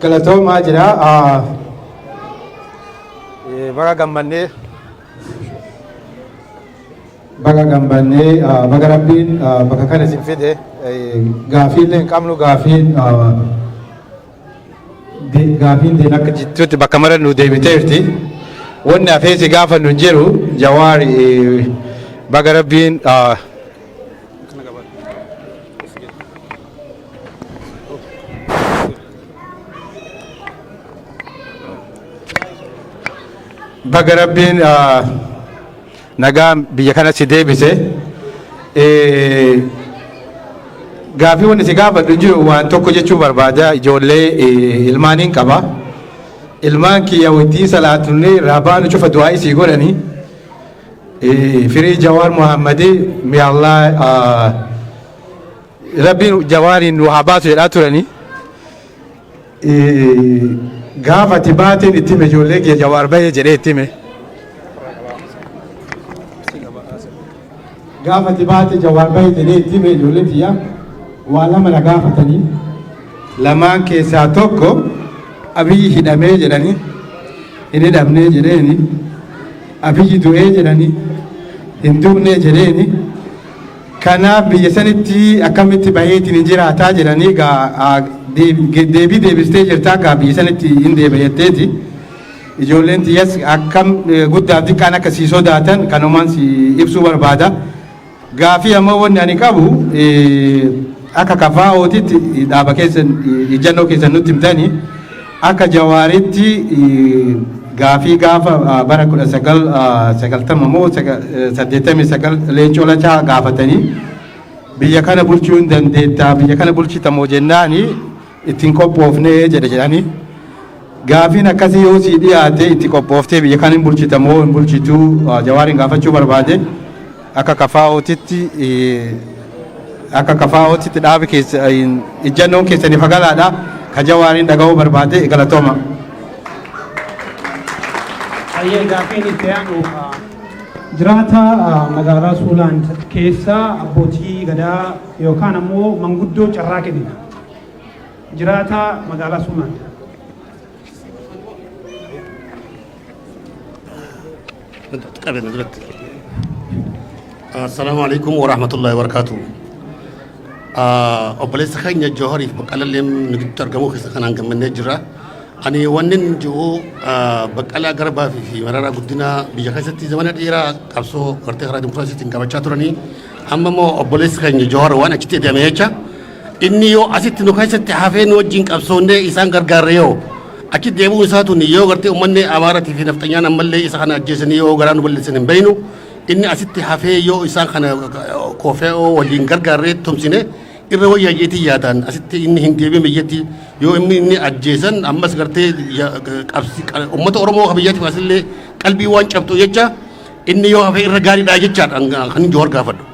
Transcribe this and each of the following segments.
Galatoomaa jira. Baga gammannee, baga gammannee, baga Rabbiin bakka kana isin fide. Gaafiillee hin qabnu, gaafiin deen akka jittutti bakka mara nu deebiteerti. Wanni hafee si gaafannu hin jiru. Jawaar, baga Rabbiin baga Rabbiin nagaa biyya kana si deebise. Gaafii wanni si gaafadhu hin jiru. Waan tokko jechuu barbaada. Ijoollee ilmaaniin qaba. Ilmaan kiyya wajjii salaatunni irraa baanu cufa du'aa isii godhanii. Free Jawaar Muhammadii, may Allah, Rabbiin Jawaariin nu haa baasu jedhaa turanii. Gaafa ati baateen itti hime, ijoollee kiyya Jawaar bahee jedhee itti hime. Gaafa ati baate Jawaar bahee jedhee itti hime, ijoollee tiyya waa lama na gaafatanii. Lamaan keessaa tokko Abiyyi hidhamee jedhanii, hin hidhamnee jedheeni. Abiyyi du'ee jedhanii, hin duunee jedheeni. Kanaaf biyya sanitti akkamitti baheetiin hin jiraataa jedhanii, gaa deebii deebistee jirtaa, gaa biyya sanitti hin deeba jetteeti. Ijoolleen tiyyas akkam guddaaf xiqqaan akka sii sodaatan kanumaan si ibsuu barbaada. Gaafii ammoo wanni ani qabu, akka kafaa'ootitti dhaaba keessan ijjannoo keessan nutti himtanii, akka Jawaaritti gaafii gaafa bara 1990 moo 89 Leencoo Lataa gaafatanii, biyya kana bulchuu hin dandeettaa, biyya kana bulchitamoo jennaani, ittiin qophoofnee jedhe jedhanii. Gaafiin akkasii yoo sii dhiyaate itti qophooftee biyya kana hin bulchitamoo hin bulchituu Jawaariin gaafachuu barbaade. Akka kafaa'ootitti dhaabi keessa ijjannoon keessanii fagalaadha ka Jawaariin dhaga'uu barbaade. Galatooma. Baay'ee gaafiin itti aanu jiraata magaalaa Suulaan keessa abbootii gadaa yookaan ammoo manguddoo carraa kennina. Jiraata magaalaa Suulaan. Qabeenya duratti. Assalaamu alaikum wa rahmatullahi wa barakatuh. Obboleessa keenya Jawahariif Baqqalallee nu gidduutti argamuu keessa kanaan gammannee jirra. Ani wanni jiru, Baqqalaa Garbaa fi Mararaa Guddinaa biyya keessatti zamana dheeraa qabsoo gartee karaa dimokiraasiitiin qabachaa turanii, amma immoo obboleessi keenya Jawahar waan achitti deeme jecha, inni yoo asitti nu keessatti hafee nu wajjin qabsoonnee isaan gargaarre, yoo achi deebi'uun isaa tun yoo gartee uummanni Amaaratii fi nafxanyaan ammallee isa kana ajjeesanii yoo garaa nu balleessan hin beeynu, inni asitti hafee yoo isaan kana koofee waliin gargaarree tumsine irra wayyaa jeetii yaadaan, asitti inni hin deebiin biyyatti yoo inni ajjeesan ammas gartee uummata Oromoo kan biyyatti asillee qalbii waan cabxu jecha, inni yoo hafee irra gaariidha jechaadha kan inni Jawar gaafadhu.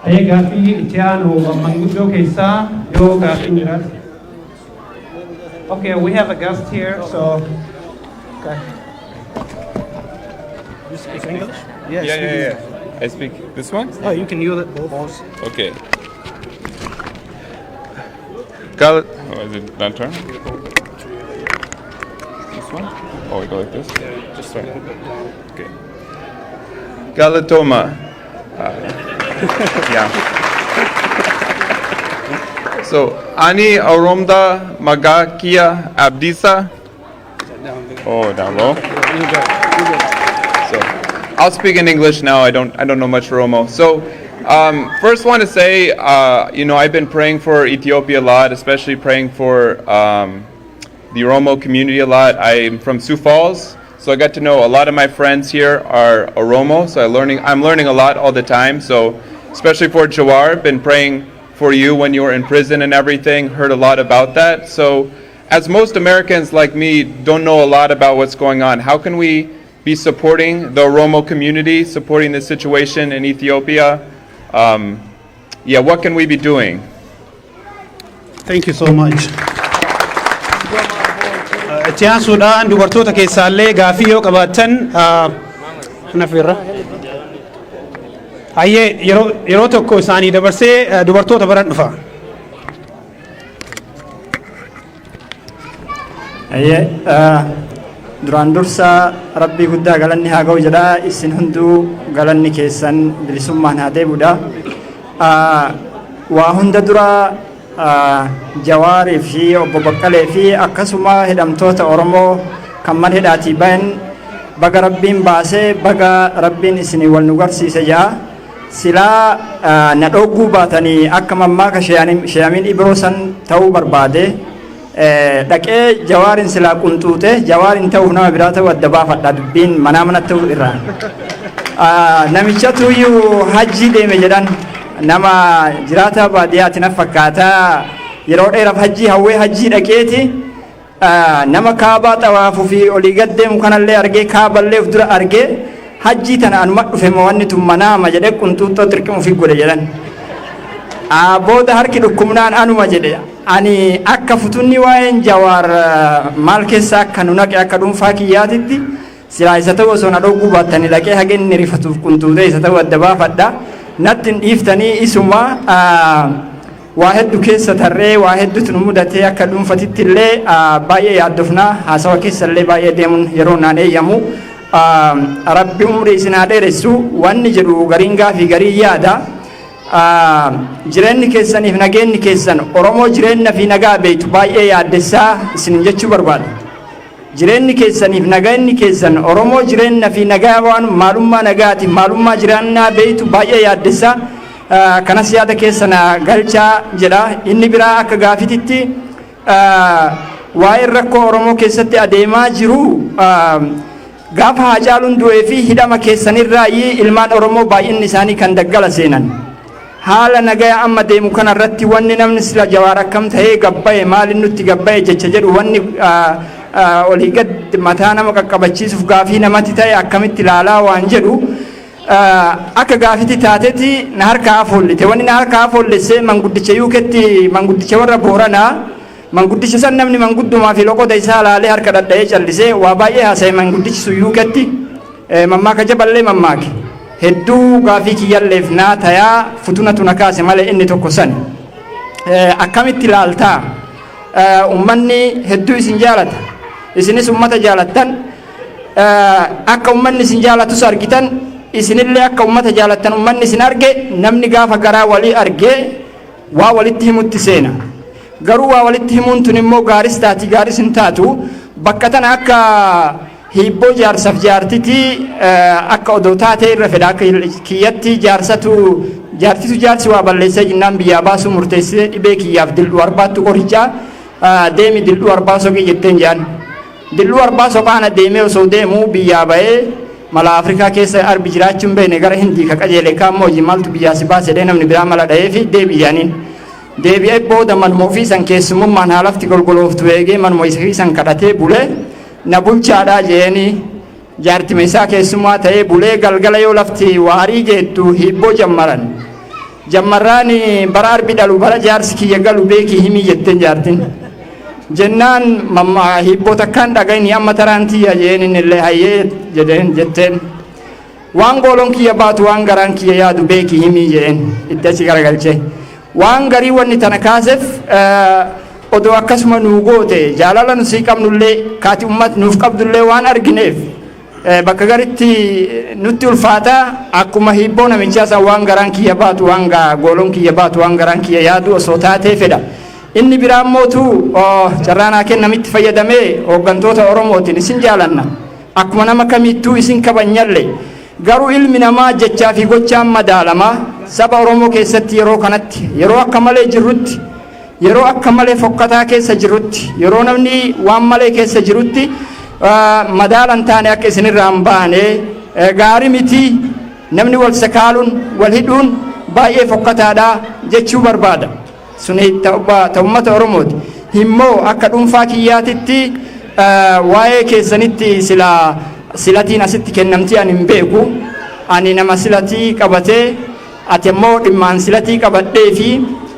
Ayyee, gaaffii itti aanu manguddoo keessaa yoo gaaffiin jiraate. Okay, we have a guest here, so. Okay. You speak English? Yeah. I speak this one? Oh, you can use it both. Okay. Oh, is it that turn? This one? Oh, we go like this? Yeah, just a little bit down. Okay. Galatoma. Yeah. So, Ani Oromodha, Maqaan kiyya Abdisa. Oh, down low. You got it. You got it. So I'll speak in English now. I don't know much Oromo. So first, want to say, I've been praying for Ethiopia a lot, especially praying for the Oromo community a lot. I'm from Sioux Falls, so I got to know a lot of my friends here are Oromo. So I'm learning a lot all the time. So especially for Jawar, been praying for you when you were in prison and everything. Heard a lot about that. So as most Americans like me don't know a lot about what's going on, how can we be supporting the Oromo community, supporting the situation in Ethiopia? Yeah, what can we be doing? Thank you so much. Itti aansuudhaan dubartoota keessaallee gaafii yoo qabaattan nafirra. Hayyee, yeroo tokko isaanii dabarsee dubartoota baran dhufa. Hayyee, duraan dursa rabbii guddaa galanni haa ga'u jedha. Isin hunduu galanni keessan bilisummaan haa deebi'udha. Waa hunda dura Jawaarii fi obbo Baqqalee fi akkasuma hidhamtoota Oromoo kan mana hidhaatii bayan baga rabbiin baasee, baga rabbiin isinii wal nu garsiise jedha. Silaa na dhogguu baatanii akka mammaaka Sheeyamiin Ibroo san ta'uu barbaade. Dhaqee Jawaarin silaa qunxuuxe Jawaarin ta'uuf nama biraa ta'uu adda baafadha, dubbiin manaa mana ta'uu irraa. Namichatu iyyuu hajjii deeme jedhan, nama jiraataa baadiyyaati na fakkaata, yeroo dheeraaf hajjii hawwee hajjii dhaqeeti nama kaabaa xawaafuu fi olii gad deemu kanallee argee, kaaballee of dura argee, hajjii tana anuma dhufe moo wanni tun manaama jedhee qunxuuxxoo xirqimu fi godhe jedhan. Booda harki dhukkubnaan anuma jedhe. Ani akka futunni waa'een Jawaar maal keessa akka nu naqe, akka dhuunfaa kiyyaatitti silaa isa ta'u osoo na dhogguu baattanii dhaqee haga inni rifatuuf qunxuuxee isa ta'u adda baafadha. Natti hin dhiiftanii isuma waa hedduu keessa tarree waa hedduutu nu mudatee, akka dhuunfatitti illee baay'ee yaaddofnaa, haasawa keessa illee baay'ee deemuun yeroo naan eeyyamu. Rabbi umrii isin haa dheeressu wanni jedhu gariin gaafii garii yaada. Jireenyi keessaniif nageenyi keessan Oromoo jireenya fi nagaa beektu baay'ee yaaddessaa isin jechuu barbaada. Jireenyi keessaniif nageenyi keessan Oromoo jireenya fi nagaa waan maalummaa nagaatiif maalummaa jiraannaa beektu baay'ee yaaddessaa. Kanas yaada keessa na galchaa jedha. Inni biraa akka gaafititti waa'ee rakkoo Oromoo keessatti adeemaa jiru, gaafa Haacaaluun du'ee fi hidhama keessanirraayi ilmaan Oromoo baay'inni isaanii kan daggala seenan. Haala nagaya amma deemu kanarratti wanni namni sila Jawaar akkam ta'ee gabbaye, maaliin nutti gabbaye jecha jedhu, wanni olii gad mataa nama qaqqabachiisuuf gaafii namatti ta'e akkamitti ilaalaa waan jedhu akka gaafiti taatetti na harkaa afoollite. Wanni na harkaa afoollesse manguddicha yuuketti, manguddicha warra Booranaa. Manguddicha san namni manguddumaa fi loqoda isaa laalee harka dhadha'ee callisee waa baay'ee haasa'e. Manguddichi sun yuuketti mammaaka jaballee mammaake. Hedduu gaafii kiyyalleef naa tayaa futunatu na kaase malee inni tokko sani. Akkamitti ilaaltaa? Ummanni hedduu isin jaalata. Isinis ummata jaalattan. Akka ummanni isin jaalatus argitan, isinillee akka ummata jaalattan ummanni isin arge. Namni gaafa garaa walii argee waa walitti himutti seena. Garuu waa walitti himuun tun immoo gaaris taati gaaris hin taatu. Bakka tana akka hiibboo jaarsaaf jaartiti akka odoo taatee irra fedha. Akka kiyyatti jaarsatu jaartitu jaarsi waa balleessee jinnaan biyyaa baasuu murteessitee, dhibee kiyyaaf dildhuu arbaattu qorichaa, deemi dildhuu arbaa soqii jetteen jedhan. Dildhuu arbaa soqaana deemee osoo deemu biyyaa ba'ee mala Afrikaa keessa arbi jiraachuu hin beekne gara Hindii ka qajeele kaammoo hojii maaltu biyyaa si baase jedhee namni biraa mala dha'ee fi deebi'aniin. Deebi'ee booda manuma ofii san keessumummaan haalafti golgolooftu eegee manuma ofii san kadhatee bulee, na bulchaadhaa jeeni jaartima isaa keessummaa ta'ee bulee, galgala yoo lafti waarii geettu hiibboo jammaran. Jammarraan bara arbi dhalu bara jaarsi kiyya galu beekii himii jetteen jaartin. Jennaan mamma hiibboo takkaan dhagayni amma taraan tiyya jeen, inni illee hayyee jedheen jetteen. Waan gooloon kiyya baatu, waan garaan kiyya yaadu beekii himii jeen itti achi garagalchee. Waan garii wanni tana kaaseef, odoo akkasuma nuu goote, jaalala nu sii qabnullee kaati ummat nuuf qabdullee waan argineef bakka garitti nutti ulfaata. Akkuma hiibboo namichaa san waan garaan kiyya baatu, waan gooloon kiyya baatu, waan garaan kiyya yaadu osoo taatee fedha. Inni biraan mootu carraanaa kennamitti fayyadamee hooggantoota Oromootiin isin jaalanna. Akkuma nama kamittuu isin kabanyallee, garuu ilmi namaa jechaa fi gochaan madaalama. Saba Oromoo keessatti yeroo kanatti, yeroo akka malee jirrutti, yeroo akka malee fokkataa keessa jirrutti, yeroo namni waan malee keessa jirutti madaalan taane akka isinirraa hin baane gaarii miti. Namni wal sakaaluun wal hidhuun baay'ee fokkataadha jechuu barbaada. Sun ta ummata Oromooti. Immoo akka dhuunfaa kiyyaatitti waa'ee keessanitti silaa silatiin asitti kennamtii ani hin beeku. Ani nama silatii qabatee, ati immoo dhimmaan silatii qabadhee fi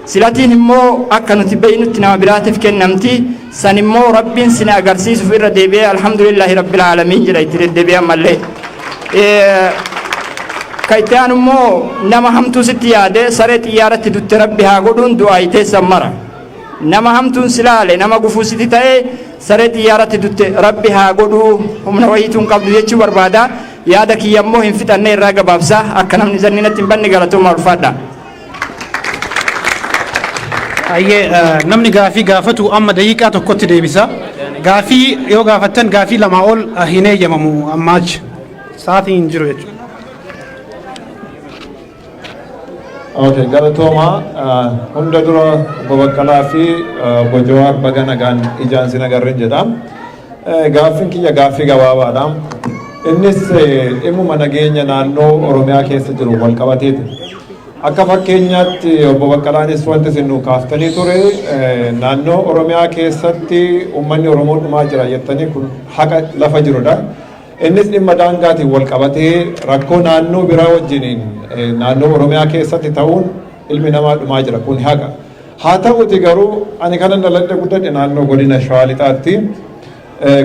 silatiin immoo akka nuti beeynutti nama biraatiif kennamti. San immoo rabbiin sina agarsiisuuf irra deebi'ee alhamdulillahi rabbil aalamiin jedha, itti deddeebi'ee ammallee. Ka itti aanu immoo nama hamtuu sitti yaade saree xiyyaaratti dutte Rabbi haa godhuun du'aa teessan mara. Nama hamtuun si laale, nama gufuu sitti ta'e, saree xiyyaaratti dutte Rabbi haa godhuu, humna wayiituu hin qabdu jechuu barbaada. Yaada kiyya immoo hin fixanne, irraa gabaabsa, akka namni zanni natti hin banne. Galatooma, ulfaadha. Hayyee, namni gaafii gaafatu amma daqiiqaa tokkotti deebisa. Gaafii yoo gaafattan gaafii lamaa ol hin eeyyamamu, ammaa achi. Sa'aatiin hin jiru jechuudha. Okay, galatooma. Hunda dura obbo Baqqalaa fi obbo Jawaar, baga nagaan ijaan sin agarren jedha. Gaaffiin kiyya gaaffii gabaabaadha. Innis dhimmuma nageenya naannoo Oromiyaa keessa jiru wal qabateeti. Akka fakkeenyaatti obbo Baqqalaanis wanti isin nu kaaftanii ture, naannoo Oromiyaa keessatti uummanni Oromoo dhumaa jira jettanii, kun haqa lafa jirudha. Innis dhimma daangaatiin wal qabatee rakkoo naannoo biraa wajjiniin naannoo Oromiyaa keessatti ta'uun ilmi namaa dhumaa jira, kun haqa. Haa ta'uti garuu ani kanan dhaladhe guddadhe naannoo godina Shawaa Lixaatti.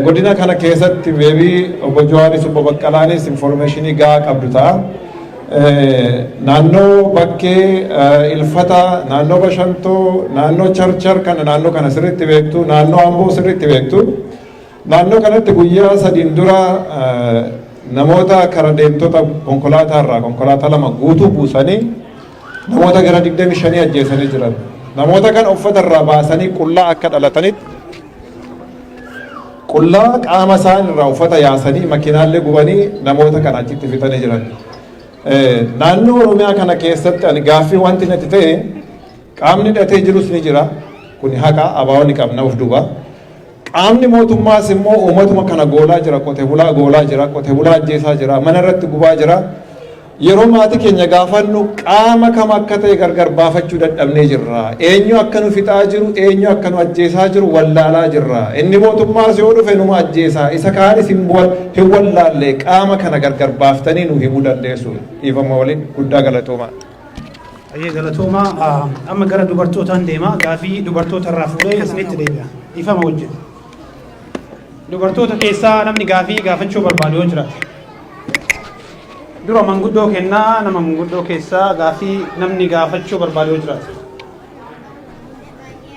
Godina kana keessatti maybe obbo Jawaaris obbo Baqqalaanis information gahaa qabdu ta'a. Naannoo bakkee Ilfata, naannoo Bashantoo, naannoo Charchar kana, naannoo kana sirriitti beektu, naannoo Amboo sirriitti beektu. Naannoo kanatti guyyaa 3n dura namoota kara deemtota konkolaataa irraa konkolaataa lama guutuu buusanii namoota gara 25 ajjeesanii jiran. Namoota kana uffata irraa baasanii qullaa akka dhalatanitti qullaa qaama isaan irraa uffata yaasanii, makiinaallee gubanii, namoota kana achitti fixanii jiran. Naannoo Oromiyaa kana keessatti ani gaaffii wanti natti ta'e, qaamni hidhatee jirus ni jira. Kun haqa, abaa'oo ni qabna of duuba. Qaamni mootummaas immoo uummatuma kana goolaa jira, qote bulaa goolaa jira, qote bulaa ajjeesaa jira, mana irratti gubaa jira. Yeroo maatii keenya gaafannu qaama kam akka ta'e gargar baafachuu dadhabnee jirra. Eenyu akka nu fixaa jiru, eenyu akka nu ajjeesaa jiru wallaalaa jirra. Inni mootummaas yoo dhufe numa ajjeesaa. Isa kaanis hin wallaalle. Qaama kana gargar baaftanii nu himuu dandeessu. Dhiifama waliin, guddaa galatoomaa. Hayyee, galatoomaa. Amma gara dubartootaan deema. Gaafii dubartoota irraa fuudhee isinitti deebi'a. Dhiifama wajjin. Dubartoota keessaa namni gaafii gaafachuu barbaadu yoo jiraate. Dura manguddoo kennaa, nama manguddoo keessaa gaafii namni gaafachuu barbaadu yoo jiraate.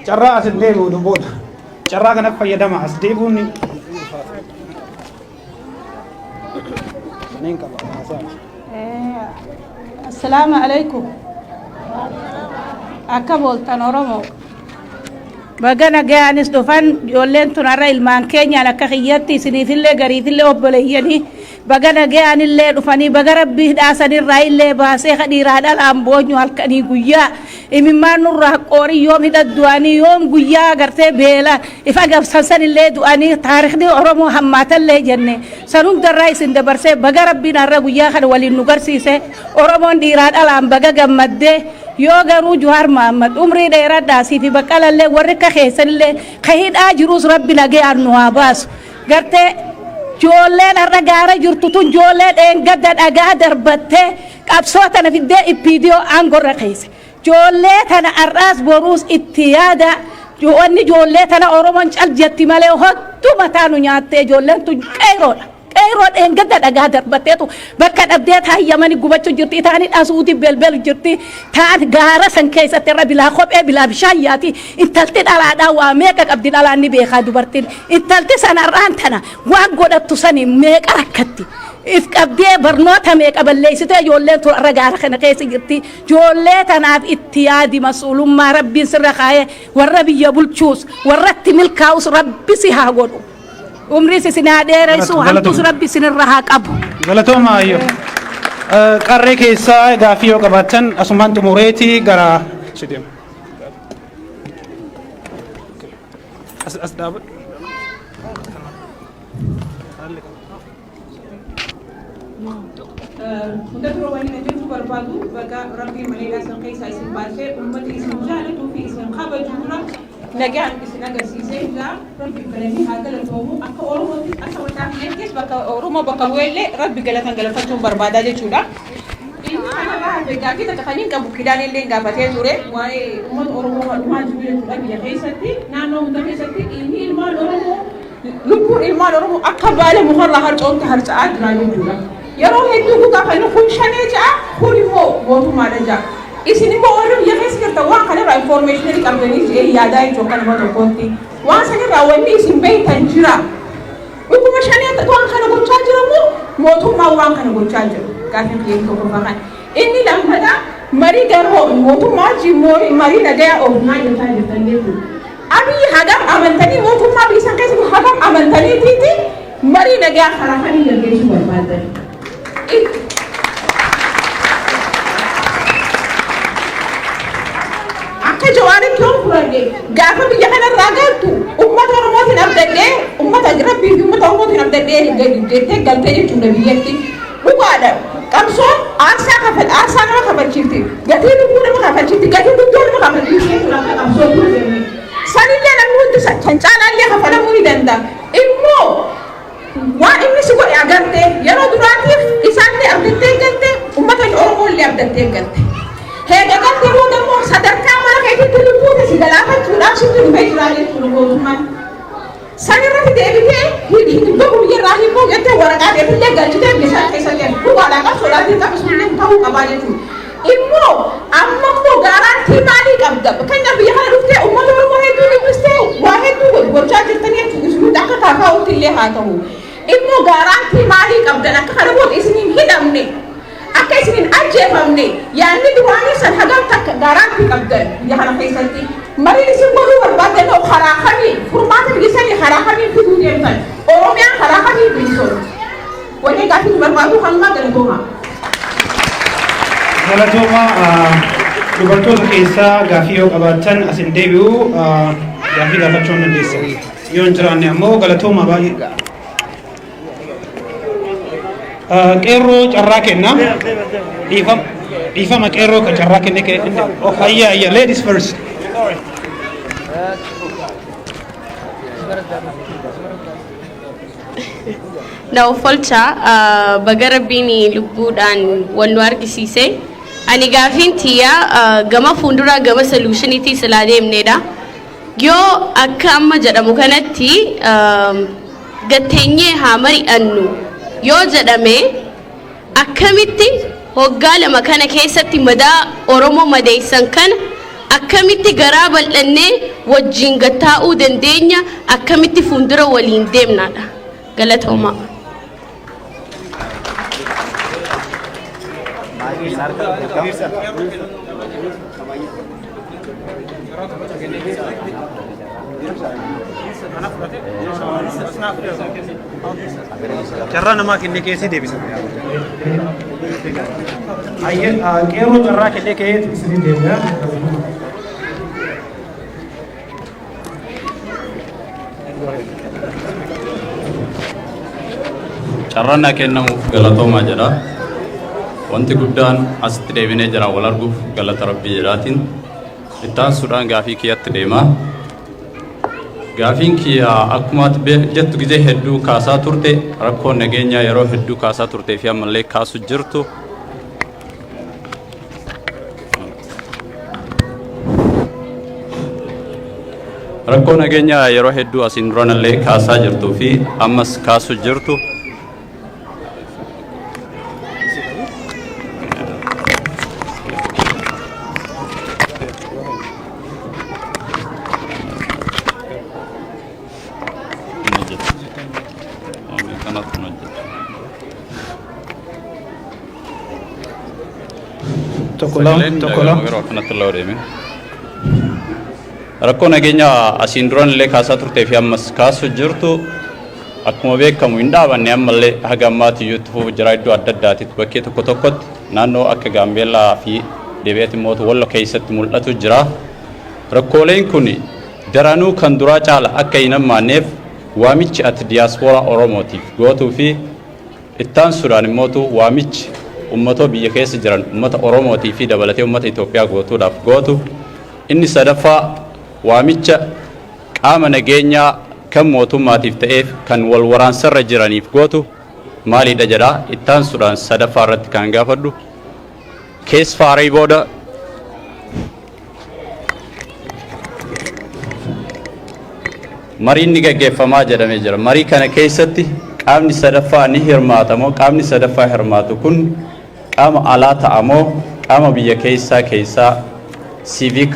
Carraa as deebi'u booda. Carraa kanatti fayyadama, as deebi'uun ni qaba. Assalaamu alaikum. Akka booltan Oromoo. Baga nagayaanis dhufan. Ijoolleen tun har'a ilmaan keenyaan akka kiyyatti isiniifillee gariifillee obboleeyyanii, baga nagayaanillee dhufanii, baga Rabbii hidhaasanirraa illee baasee. Ka dhiiraa dhalaan boonyu halkanii guyyaa imimmaan nurraa qoorii, yoom hidha du'anii, yoom guyyaa gartee beela ifa gabsan sanillee du'anii, taarikni Oromoo hammaatallee jenne, san hundarraa isin dabarsee, baga Rabbiin har'a guyyaa kana waliin nu garsiise. Oromoon dhiiraa dhalaan baga gammaddee. Yoo garuu Jawaar Mahammad umrii dheeradhaa, siifi Baqqalallee, warri akka keessanillee ka hidhaa jirus Rabbi nagayaan nu haa baasu. Gartee ijoolleen har'a gaara jirtu tun ijoollee dheengadda dhagaa darbattee qabsoo tana fiddee ippiidiyoo aangorra keesse. Ijoollee tana har'aas boruus itti yaada. Wanni ijoollee tana Oromoon cal jetti malee hoddu mataa nu nyaattee. Ijoolleen tun qeeroodha. Qeeroo dheengadda dhagaa darbatteetu bakka dhabdee taan Yamani gubachuu jirti, taani dhasuuti belbelu jirti, taan gaara san keessatti irra bilaa kophee bilaa bishaan yaati. Intalti dhalaadhaa waa meeqa qabdi, dhalaan ni beekaa. Dubartiin intalti san har'aan tana waan godhattu sani meeqa rakkatti if qabdee, barnoota meeqa balleessitee ijoolleen tun irra gaara kana keessa jirti. Ijoollee tanaaf itti yaadi. Mas'uulummaa Rabbiin sirra kaayee, warra biyya bulchuus warratti milkaa'us Rabbi si haa godhu. Umriis isin haa dheeressu, hamtuus Rabbi isinirra haa qabu. Galatooma ayyoo. Qarree keessaa gaaffii yoo qabaattan asumaan xumureeti gara si deema. As dhaabadhu. Hunda dura wanni na jechuu barbaadu, baga Rabbiin mana san keessaa isin baasee ummata isin jaalatuu fi isin kabaju dura nagaan isin agarsiisee jira. Rabbi galanii haa galatoomu. Akka Oromootti, akka mataa kiyyattis, bakka Oromoo bakka bu'ellee Rabbi galatan galafachuun barbaadaa jechuudha. Inni kanarraa hafe gaaffii takka kan hin qabu, Kidaan illee gaafatee ture, waa'ee uummata Oromoo kan dhumaa jiru jechuudha. Biyya keessatti, naannoo hunda keessatti inni ilmaan Oromoo, lubbuun ilmaan Oromoo akka baala mukarraa harca'utti harca'aa jira jechuudha. Yeroo hedduu kutaa kan kun shanee ja'a, kun immoo mootummaadha ja'a. Isin immoo warri biyya keessa jirtan waan kanarraa information qabdanii jedhee yaadaa jechuun kan nama tokkootti. Waan sanirraa wanni isin beektan jira. Dhuguma shanee waan kana gochaa jira moo mootummaan waan kana gochaa jiru? Gaaffiin kiyya tokkoffaa kana. Inni lammataa, marii garuu mootummaa wajjin marii nagayaa oofnaa jechaa jirtan jechuudha. Abiyyi hagam amantanii, mootummaa biyya san keessatti hagam amantaniitiiti marii nagayaa karaa kamiin gaggeessuu barbaaddan? Akka Jawaaritti yoon fudhadhe, gaafa biyya kanarraa galtu uummata Oromootiin abdadhee, uummata Rabbii fi uummata Oromootiin abdadhee jettee galtee jechuudha biyyatti. Dhugaadha. Qabsoon aarsaa kafal, aarsaa nama kafalchiifti. Gatii lubbuu nama kafalchiifti. Gatii guddoo nama kafalchiifti jechuudha akka qabsoo dura jennee. Sanillee namni hundi kan caalaallee kafalamuu ni danda'a. Immoo waan inni si godhe agartee, yeroo duraatiif isaallee abdattee galte, uummata Oromoo illee abdattee galte. Heega galtee booda immoo sadarkaa mana keetitti lubbuu si galaafachuudhaaf sitti dhufee jira jechuudha mootummaan. San irratti deebitee hin bahu, biyyarraa hin bahu jettee waraqaa keetillee galchitee bishaan keessa deemu. Dhugaadhaan qabsoodhaan dirqama sunillee ta'uu qabaa jechuudha. Immoo amma immoo guarantee maalii qabda? Fakkeenyaaf, biyya kana dhuftee uummata Oromoo hedduu dubbistee waa hedduu gochaa jirtanii jechuudha. Isin akka kaafaa'utti illee haa ta'u. Immoo guarantee maalii qabdan akka kana booda isin hin hidhamne? Akka isin hin ajjeefamne yaadni duraanii san hagam takka guarantee qabdan biyya kana keessatti? Mariin isin godhuu barbaaddan hoo karaa kamii? Furmaata biyya sanii karaa kamii fiduu deemtan? Oromiyaan karaa kamii bilisoomti? Wanni gaaffii barbaadu kanumaa, galatooma. Galatooma. Dubartoota keessaa gaaffii yoo qabaattan asin deebi'u gaaffii gaafachuu hin dandeessan. Yoo hin jiraanne ammoo galatooma baay'ee. Qeerroo carraa kenna. Dhiifama, dhiifama, qeerroo kan carraa kenne. Of hayya hayya, ladies first. Sorry. Na offolcha, baga Rabbiin lubbuudhaan wal nu argisiise. Ani gaafiin tiyya gama fuulduraa, gama solutioniitii silaa deemnedha. Yoo akka amma jedhamu kanatti gatteenyee haa mari'annu yoo jedhame, akkamitti hoggaa 2 kana keessatti madaa Oromoo madeessan kana akkamitti garaa bal'annee wajjin gattaa'uu dandeenya, akkamitti fuuldura waliin deemnaadha? Galatoomaa. Carraa namaa kennee keessi deebisa. Hayyee, qeerroo carraa kennee ka'ee isinii deebi'a. Carraan naa kennamuuf galatoomaa jedha. Wanti guddaan asitti deebinee jira wal arguuf galata Rabbii jedhaatiin. Ittaansuudhaan gaafii kiyyatti deema. Gaafiin kiyya akkuma ati jettu gizee hedduu kaasaa turte, rakkoon nageenyaa yeroo hedduu kaasaa turtee fi ammallee kaasu jirtu. Rakkoo nageenyaa yeroo hedduu asiin duranallee kaasaa jirtuu fi ammas kaasu jirtu. Hin hojjetu. Kanatti hin hojjetu. Tokko lama, Sagaleen tokko lama. Yeroo akkanatti illee deeme. Rakkoo nageenyaa asiin duran illee kaasaa turtee fi ammas kaasu jirtu akkuma beekamu hin dhaabanne, ammallee haga ammaatti iyyuu itti fufuu jira iddoo adda addaatitti, bakkee tokko tokkotti naannoo akka Gaambeellaa fi deebi'eeti immoo Wallo keessatti mul'atu jira. Rakkooleen kun daranuu kan duraa caala akka hin hammaanneef waamichi ati diyaaspooraa Oromootiif gootuu fi ittaansuudhaan immootu waamichi ummatoo biyya keessa jiran ummata Oromootii fi dabalatee ummata Itoophiyaa gootuudhaaf gootu. Inni sadaffaa, waamicha qaama nageenyaa kan mootummaatiif ta'eef kan wal waraansarra jiraniif gootu maalidha jedha. Ittaansuudhaan sadaffaa irratti kan gaafadhu, kees faarii booda mariin ni gaggeeffamaa jedhamee jira. Marii kana keessatti Qaamni sadaffaa ni hirmaata moo, qaamni sadaffaa hirmaatu kun qaama alaa ta'a moo, qaama biyya keessaa keessaa civic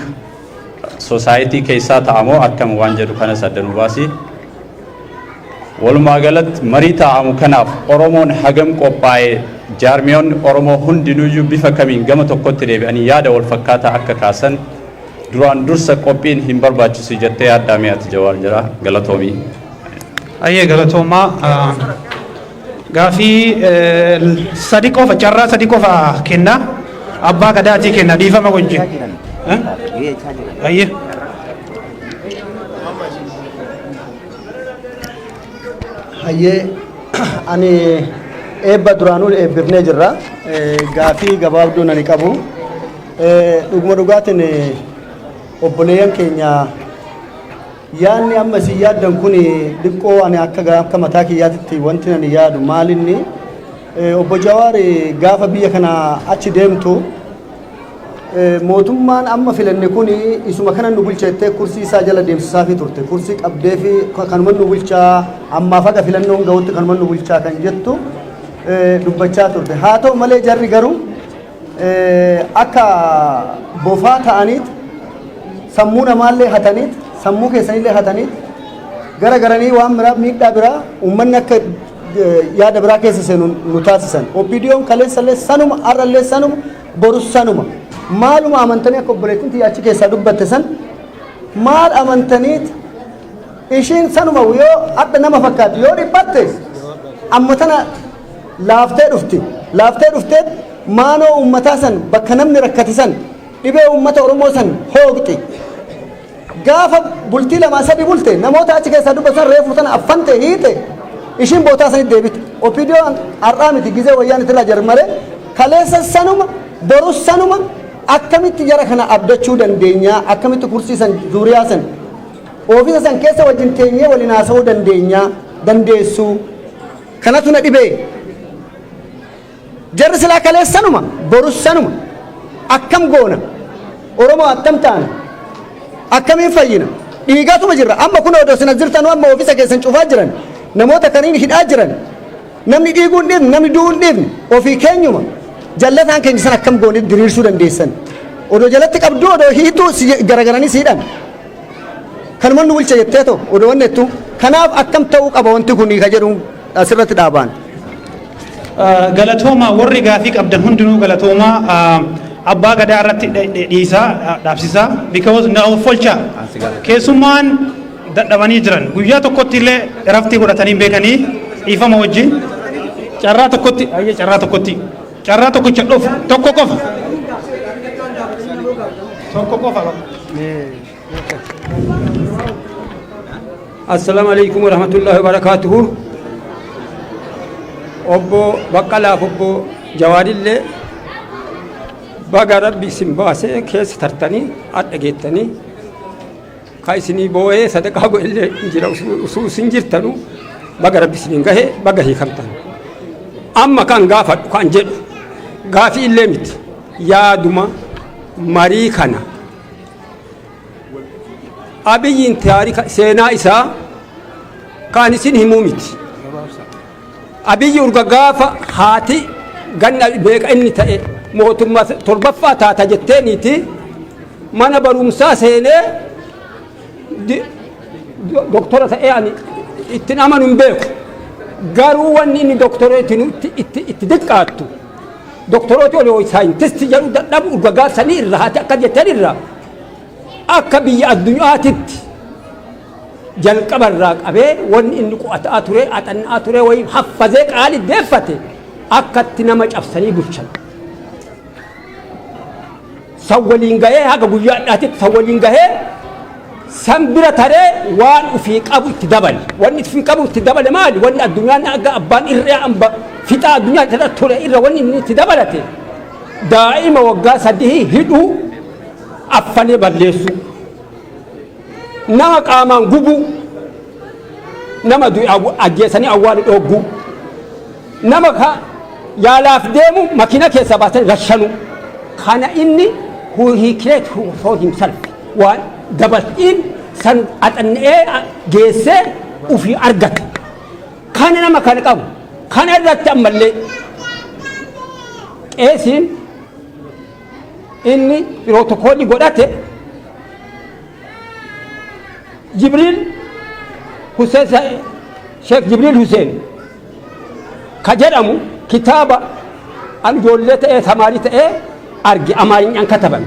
society keessaa ta'a moo akkam waan jedhu kanas adda nu baasi. Walumaa galatti marii taa'amu kanaaf Oromoon hagam qophaa'ee, jaarmiyoonni Oromoo hundinuyyuu bifa kamiin gama tokkotti deebi'anii yaada wal fakkaataa akka kaasan duraan dursa qophiin hin barbaachisu jettee yaaddaa? Mi'aati Jawaar jira, galatoomii. Ayyee, galatoomaa. Gaafii sadi qofa, carraa sadi qofa kenna. Abbaa gadaatii kenna, dhiifama wajjin. Ayyee. Hayyee, ani eebba duraanuu eebbifnee jirra. Gaafii gabaabduu nani qabu. Dhuguma dhugaatiin obboleeyyan keenya, yaadni amma isin yaaddan kun xiqqoo ani akka mataa kiyyaatitti wanti ani yaadu maalinni, obbo Jawaar, gaafa biyya kana achi deemtu mootummaan amma filanne kun isuma kana nu bulcha jettee kursii isaa jala deemsisaafii turte. Kursii qabdee fi kanuma nu bulchaa, ammaaf haga filannoon gahutti kanuma nu bulchaa kan jettu dubbachaa turte. Haa ta'u malee jarri garuu akka bofaa ta'aniit sammuu namaallee hataniit, sammuu keessanillee hataniit gara garanii waan biraa, miidhaa biraa, uummanni akka yaada biraa keessa seenu nu taasisan. OPDOn kaleessallee sanuma, har'allee sanuma, borus sanuma. Maaluma amantanii, akka obboleettiin tiyya achi keessaa dubbatte san, maal amantaniit ishiin sanuma yoo adda nama fakkaatti, yoo dhiphatte amma tana laaftee dhufti. Laaftee dhuftee maanoo uummataa san, bakka namni rakkate san, dhibee uummata Oromoo san hooqxi. Gaafa bultii lamaa sadi bulte, namoota achi keessaa dubbatan reefu tana affante hiite, ishiin bootaa sanitti deebite. OPDOn har'aa miti, gizee wayyaan itirraa jarmare kaleessa sanuma, borus sanuma. Akkamitti jara kana abdachuu dandeenya? Akkamitti kursii san, zuuriyaa san, oofisa san keessa wajjin teenyee waliin haasa'uu dandeenya, dandeessu? Kanatu na dhibee. Jarri silaa kaleessanuma, borus sanuma. Akkam goona? Oromoo attam taana? Akkamiin fayyina? Dhiigaatuma jirra. Amma kun odoo isin as jirtanuu amma oofisa keessan cufaa jiran, namoota kaniin hidhaa jiran. Namni dhiiguu hin dhiifne, namni du'uu hin dhiifne, ofii keenyuma. Jallataan keenya san akkam goone diriirsuu dandeessan? Odoo jalatti qabduu, odoo hiituu garagaranii si hidhan. Kanuma nu bulcha jettee too odoo wanni jettu. Kanaaf akkam ta'uu qaba wanti kun ka jedhu asirratti dhaabaan. Galatooma, warri gaafii qabdan hundinuu galatooma. Abbaa gadaa irratti dhiisaa, dhaabsisaa, because na folcha keessummaan dadhabanii jiran guyyaa tokkotti illee raftii godhatanii hin beekanii. Dhiifama wajjin, carraa tokkotti, ayyee, carraa tokkotti, carraa tokkicha dhufu, tokko qofa, tokko qofa. Assalaamu alaikum warahmatullahi wabarakatuhu. Obbo Baqqalaaf obbo Jawaarillee baga Rabbi isin baasee keessa tartanii hadha geettanii. Ka isinii boo'ee sadaqaa godhellee hin jira. Usuu isin jirtanu baga Rabbi isiniin gahe, baga hiikamtan. Amma kan gaafadhu kan jedhu gaafii illee miti, yaaduma marii kana. Abiyyiin taarika seenaa isaa kan isin himuu miti. Abiyyi urga gaafa haati ganna beeka inni ta'e mootummaa torbaffaa taata jetteeniiti mana barumsaa seenee doktora ta'ee ani ittiin amanu hin beeku. Garuu wanni inni doktoreetiin itti diqqaattu, doktorooti olii saayintisti jedhu dadhabu, urga gaafsanii irra haati akka jettan irra akka biyya addunyaatitti jalqaba irraa qabee wanni inni qo'ataa ture, axannaa ture, wayii haffazee qaali deeffate akkatti nama cabsanii bulchan. San waliin gahee haga guyyaa hadhaatitti san waliin gahee, san bira taree waan ufii qabu itti dabale. Wanni ufii qabu itti dabale maali? Wanni addunyaan akka abbaan irree amba fixaa addunyaa irra ture irra wanni inni itti dabalate daa'ima waggaa 3 hidhuu, affanee balleessuu, nama qaamaan gubuu, nama du'e ajjeesanii awwaalu dhoogguu, nama ka yaalaaf deemu makiina keessaa baasanii rashanuu. Kana inni who he create for himself waan dabaltiin san axanna'ee geessee ufii argate. Kana nama kana qabu. Kana irratti ammallee qeesiin inni pirootokoolii godhate Jibriil Hussein, Sheek Jibriil Hussein ka jedhamu, kitaaba an ijoollee ta'ee tamaarii ta'ee arge, Amaarinyaan kataban.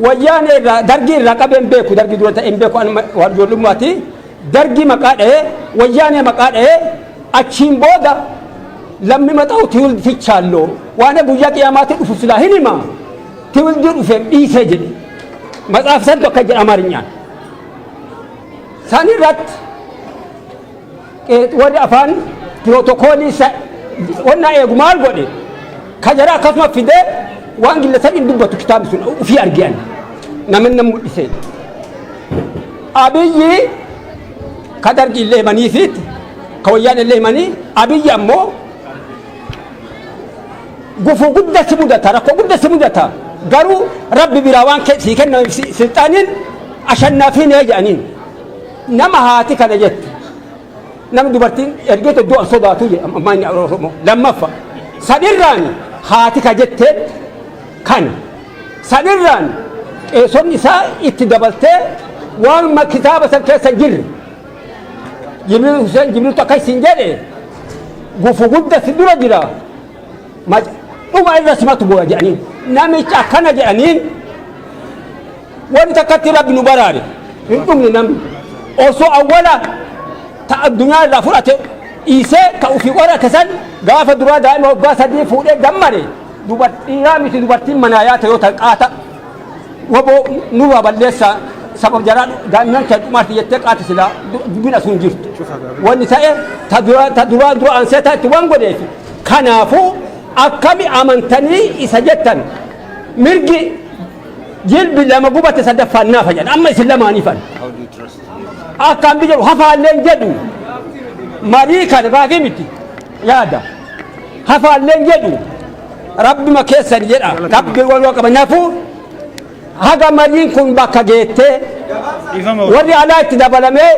Wayyaan irraa Dargii irraa qabeen beeku, Dargii dura ta'een beeku, an waan ijoollummaati. Dargii maqaa dha'ee, Wayyaanee maqaa dha'ee, achiin booda lammi maxa'u ትውልድ ትቻለሁ, waan guyyaa qiyaamaatti dhufu silaa hin hima, ትውልድ dhufeef dhiisee jedhe. Matsaaf santu akka jedha Amaarinyaan. San irratti warri afaan pirootokoolii wannaa eegu maal godhe? Ka jara akkasuma fidee waan gilla hin dubbatu. Kitaabni sun ufii argiyan namni nam mul'ise. Abiyyi ka Dargi illee himaniifiit, ka Wayyaan illee himanii, Abiyyi ammoo gufuu guddaa si mudata, rakkoo guddaa si mudata, garuu Rabbi biraa waan sii kenname silxaaniin ashannaafiin jedhaniin. Nama haati kana jette, nama dubartiin ergeetu du'an sodaatu jedha ammaan Oromoo. Lammaffa sanirraan haati ka jetteen kana sanirraan qeesonni isaa itti dabaltee waan kitaaba san keessa hin jirre, Jibriil Hussein Jibriiltu akka isin jedhe, gufuu guddaa si dura jira, dhuma irra simatu bu'a jedhaniin. Namicha akkana jedhaniin, wanti takkatti Rabbi nu baraare, hin dhumne. Namni osoo awwala ta addunyaa irraa fudhate dhiisee ka ofii qorate san gaafa duraa daa'ima waggaa 3 fuudhee gammade, dubartiiraa miti, dubartiin manaa yaata yoo ta'an qaata waboo nurraa balleessaa sabab jaraa daa'imman kee dhumaatti jettee qaati silaa dubbiin asuun jirtu. Wanni ta'e ta duraa dura aansee ta'etti waan godheef, kanaafuu akkami amantanii isa jettan? Mirgi jilbi lama gubate sadaffaan naafa jedhan. Amma isin lamaaniifan akkaan bi jedhu hafaalleen jedhu, marii kana gaafii miti, yaada hafaalleen jedhu, Rabbima keessan jedha, Rabbi wal qaba. Nafuu haga mariin kun bakka geettee warri alaa itti dabalamee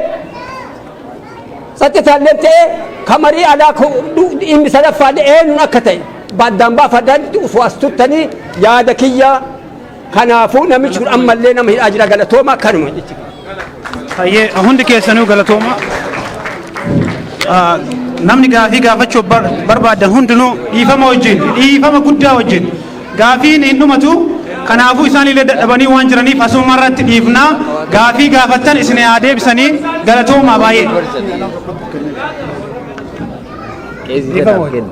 tsaxitaalleen ta'e, ka marii alaa dhimmi sadaffaallee eenyuun akka ta'e baddaan baafadanitti osoo as turtanii yaada kiyya. Kanaafuu namichi kun ammallee nama hidhaa jira. Galatooma, kanuma jechuudha. Hayyee, hundi keessanuu galatooma. Namni gaafii gaafachuu barbaadan hundinuu dhiifama wajjin, dhiifama guddaa wajjin, gaafiin hin dhumatu. Kanaafuu isaan illee dadhabanii waan jiraniif asuma irratti dhiifnaa. Gaafii gaafattan isin haa deebisanii. Galatoomaa baay'ee. Dhiifama wajjin.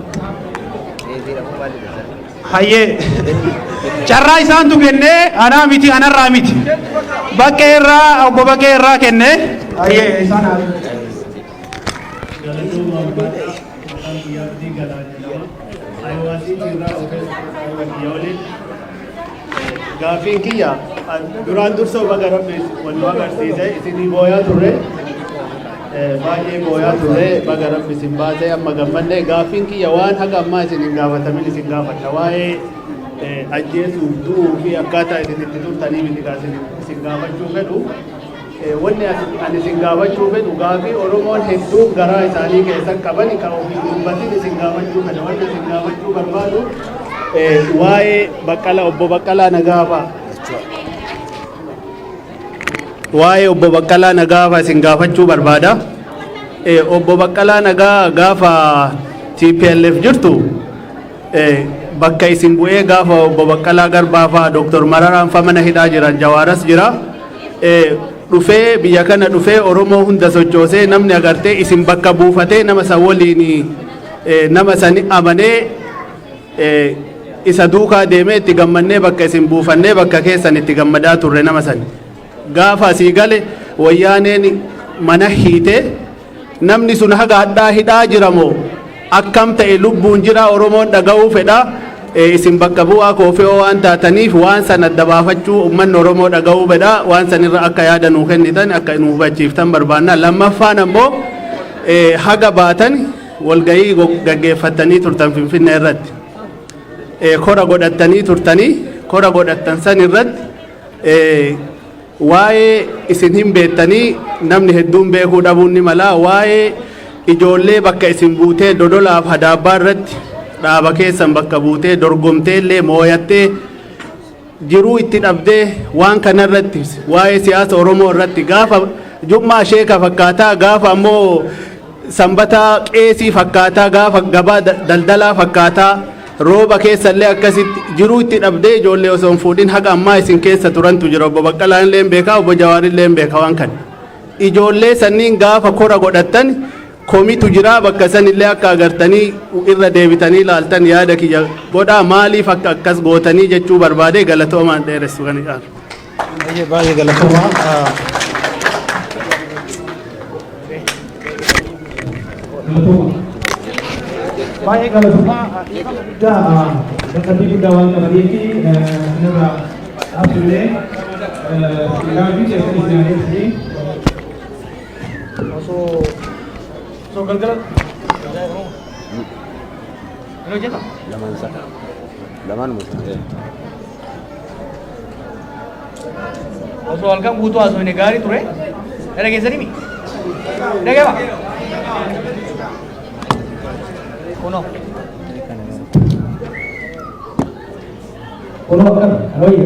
Hayyee, carraa isaantu kennee, anaa miti, anarraa miti, Baqqee irraa, obbo Baqqee irraa kennee. Hayyee, isaan haa Galatooma ulfaadhaa. Maqaan kiyyaa Abdii Galaa jedhama. Iowa City irraa ofeessa kiyya waliin. Gaaffiin kiyya duraan dursa baga Rabbi wal nu agarsiise. Isinii booyaa turre. Baay'ee booyaa turre, baga Rabbi isin baasee, amma gammanne. Gaaffiin kiyya waan haga ammaa isin hin gaafatamin isin gaafadha. Waa'ee ajjeesuuf du'uu fi akkaataa isin itti turtanii miti isin gaafachuu fedhu. Wanni ani isin gaafachuu fedhu gaafii Oromoon hedduun garaa isaanii keessa qaban kan ofii dubbatin isin gaafachuu fedha. Wanni isin gaafachuu barbaadu waa'ee Baqqala, obbo Baqqalaa Nagaa fa'a. Waa'ee obbo Baqqalaa Nagaa fa'a isin gaafachuu barbaada. Obbo Baqqalaa Nagaa gaafa TPLF jirtu bakka isin bu'ee, gaafa obbo Baqqalaa Garbaa fa'a, Dooktor Mararaan fa'a mana hidhaa jiran, Jawaaras jira. Dhufee biyya kana dhufee Oromoo hunda sochoosee, namni agartee isin bakka buufatee nama san waliin nama sani amanee isa duukaa deemee itti gammannee bakka isin buufannee bakka keessan itti gammadaa turre nama sani. Gaafa asii gale Wayyaaneen mana hiitee, namni sun haga hadhaa hidhaa jiramoo akkam ta'e, lubbuun jira? Oromoon dhaga'uu fedha. Isin bakka bu'aa koofe'oo waan taataniif waan san adda baafachuu uummanni Oromoo dhaga'uu fedha. Waan sanirra akka yaada nuu kennitan, akka nu hubachiiftan barbaanna. Lammaffaan ammoo haga baatan walgahii gaggeeffattanii turtan Finfinnee irratti. Kora godhattanii turtanii, kora godhattan san irratti Waa'ee isin hin beektanii, namni hedduun beekuu dhabuun ni mala. Waa'ee ijoollee bakka isin buutee Dodolaaf Hadaabbaa irratti dhaaba keessan bakka buutee dorgomtee illee mooyattee jiruu itti dhabdee, waan kanarratti, waa'ee siyaasa Oromoo irratti, gaafa jummaa sheeka fakkaataa, gaafa ammoo sanbataa qeesii fakkaataa, gaafa gabaa daldalaa fakkaataa, rooba keessallee akkasitti jiruu itti dhabdee, ijoollee osoo hin fuudhin haga ammaa isin keessa turantu jira. Obbo Baqqalaan illee beekaa, obbo Jawaar illee beeka waan kana. Ijoollee sanniin gaafa kora godhattan komitu jira. Bakka san illee akka agartanii irra deebitanii ilaaltan yaada kiyya godhaa. Maaliif akka akkas gootanii jechuu barbaade. Galatoomaan, dheeressu kan ilaalu. Baay'ee baay'ee galatoomaa. Galatoomaa. Baay'ee galatoomaa. Dhiifama guddaa, dadhabbii guddaa waan qabaniif isinirraa dhaabbillee gaaffii keessan isin adeemsisanii. Osoo galgala hin hojjeta? Lamaan isaa. Lamaanuma isaa. Osoo halkan guutuu haasofne gaarii ture. Na dhageessanii mi? Dhagama. Kunoo. Kunoo akkam alooyye.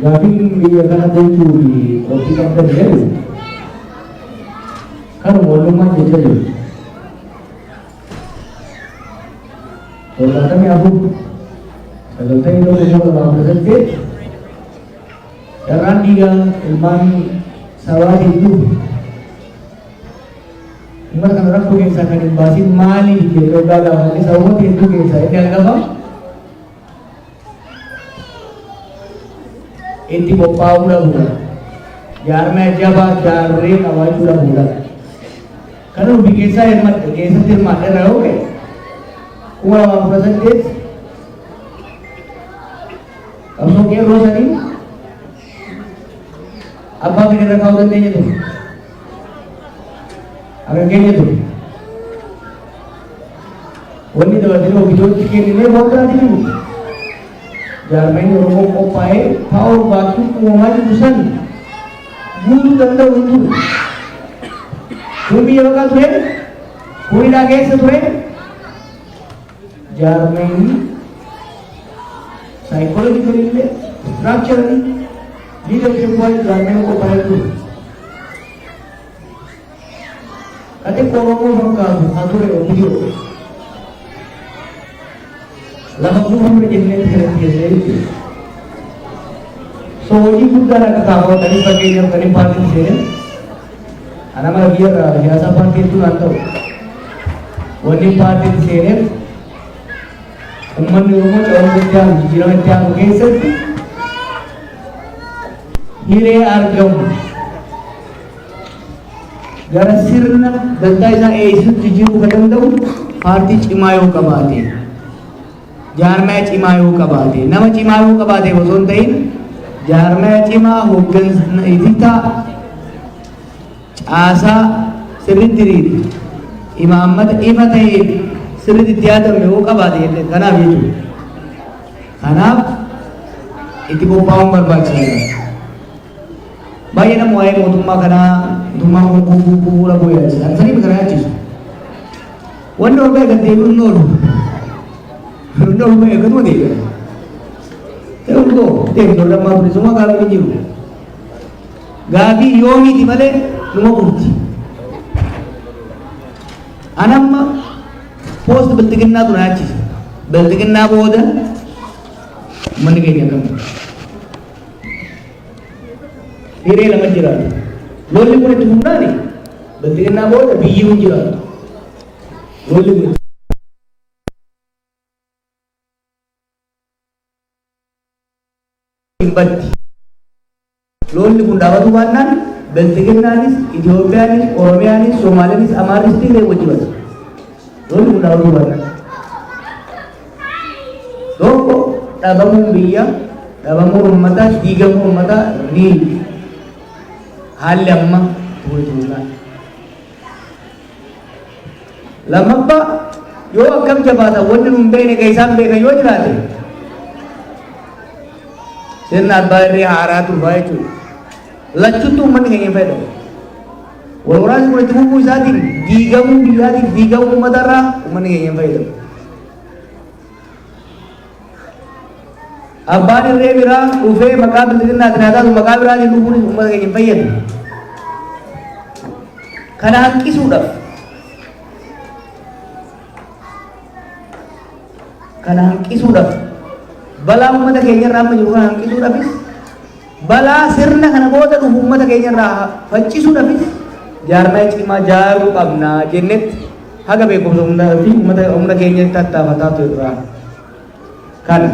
Gaafiin biyya kana bulchuu fi qophii qabdan jedhu kanuma wallummaan jecha jiru. 74, 91, 2018 carraan dhiiga ilmaan sabaatiin dhufu uummata kana rakkoo keessaa kan hin baasin maaliif jedhee waggaa gaafanne, sababoota hedduu keessaa inni hangafa itti qophaa'uu dhabuudha. Jaarmaya jabaa jaarree qabaachuu dhabuudha. Kana ofii keessaa hirmadhe keessatti hirmaadhe irraa yoo ka'e, 2018 qabsoo qeerroo sanii abbaa fedhe irra kaa'uu dandeenya ture. Haga keenya ture. Wanni dabalatee ofiitti kenninee waan biraatiin miti. Jaarmayni Oromoo qophaa'ee power vacuum uumamaa jiru san guutuu danda'u hin ture. Kun biyya baqaa ture, kun hidhaa keessa ture. Jaarmayni psychologically illee, structurally, leadership wise jaarmayni qophaa'ee ture. Ka xiqqoo Oromoo fakkaatu haa ture opinion. Lafa buufamne jennee kanatti kennee jechuudha. So hojii guddaan akka kaafamtanii, fakkeenyaaf kan hin paartiin seenan, ana mara biyya irraa siyaasaa paartii hedduu naan ta'u. Wanni paartiin seeneef uummanni Oromoo ce'umsa itti aanu, jijjiirama itti aanu keessatti hiree argamu gara sirna dantaa isaa eeysisutti jijjiiruu kan danda'u paartii cimaa yoo qabaate, jaarmaya cimaa yoo qabaate, nama cimaa yoo qabaate osoo hin ta'in, jaarmaya cimaa, hooggansa ititaa, caasaa sirriitti diriire, imaammata ifa ta'ee sirriitti itti yaadame yoo qabaate. Kanaaf jechuudha. Kanaaf itti qophaa'uun barbaachisaadha. Baay'ee nama waa'ee mootummaa kanaa, mootummaan kun kufuu kufuu dhabuu yaachisa. Sanii kana yaachisu. Wanni ol ba'e gad deebi'uun hin oolu. Inni ol ba'e gaduma deebi'a. Ta'e ol koo deemtu ol lammaa bilisummaa gaafii hin jiru. Gaafii yoomiiti malee numa kufti. Anamma post bilxiginnaatu na yaachisa. Bilxiginnaa booda uummanni keenya akkam? Hiree lama jiraatu. Lolli kun itti fufnaani bilxiginnaa booda biyyi hin jiraatu. Lolli kun hin baddi. Lolli kun dhaabatu baannaan bilxiginnaanis, Itoophiyaanis, Oromiyaanis, Soomaaleenis, Amaarris, Tigree wajji bada. Lolli kun dhaabatu baannaan. Tokko dhabamuun biyya, dhabamuun uummataa, diigamuun uummataa riil. Haalli amma ture turuudhaan. Lammaffaa, Yoo akkam jabaatan wanni nun beekne kan isaan beekan yoo jiraate sirna abbaa irree haaraatu dhufaa jechuudha. Lachuttuu uummanni keenya hin fayyadamu. Wal waraansi kun itti fufuu isaatiin diigamuu biyyaatiin diigamuu uummatarraa uummanni keenya hin fayyadamu. Abbaan irree biraa dhufee maqaa bilxiginnaatiin haa taatu maqaa biraatiin dhufuunis uummata keenya hin fayyadu. Kana hanqisuudhaaf kana hanqisuudhaaf balaa uummata keenya irraa amma jiru kana hanqisuudhaafis balaa sirna kana booda dhufu uummata keenya irraa faccisuudhaafis jaarmaya cimaa jaaruu qabna jennetti haga beekumsa humna fi uummata humna keenya tattaafataa turra. Kana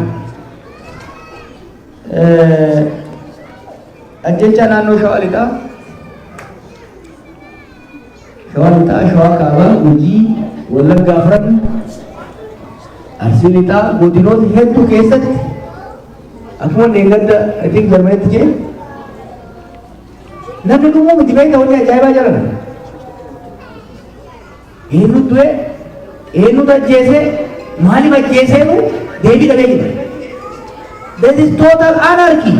ajjeechaa naannoo Shawaa Lixaa, Shawaa Lixaa, Shawaa Kaabaa, Gujii, Wallaggaa afran, Arsii Lixaa, godinoota hedduu keessatti akkuma dheengadda I think Jarmanitti jee namni dhumuu miti beekta wanni ajaa'ibaa jiran. Eenyu du'e? Eenyutu ajjeese? Maaliif ajjeeseenu deebii dhabee jira. There is total anarchy.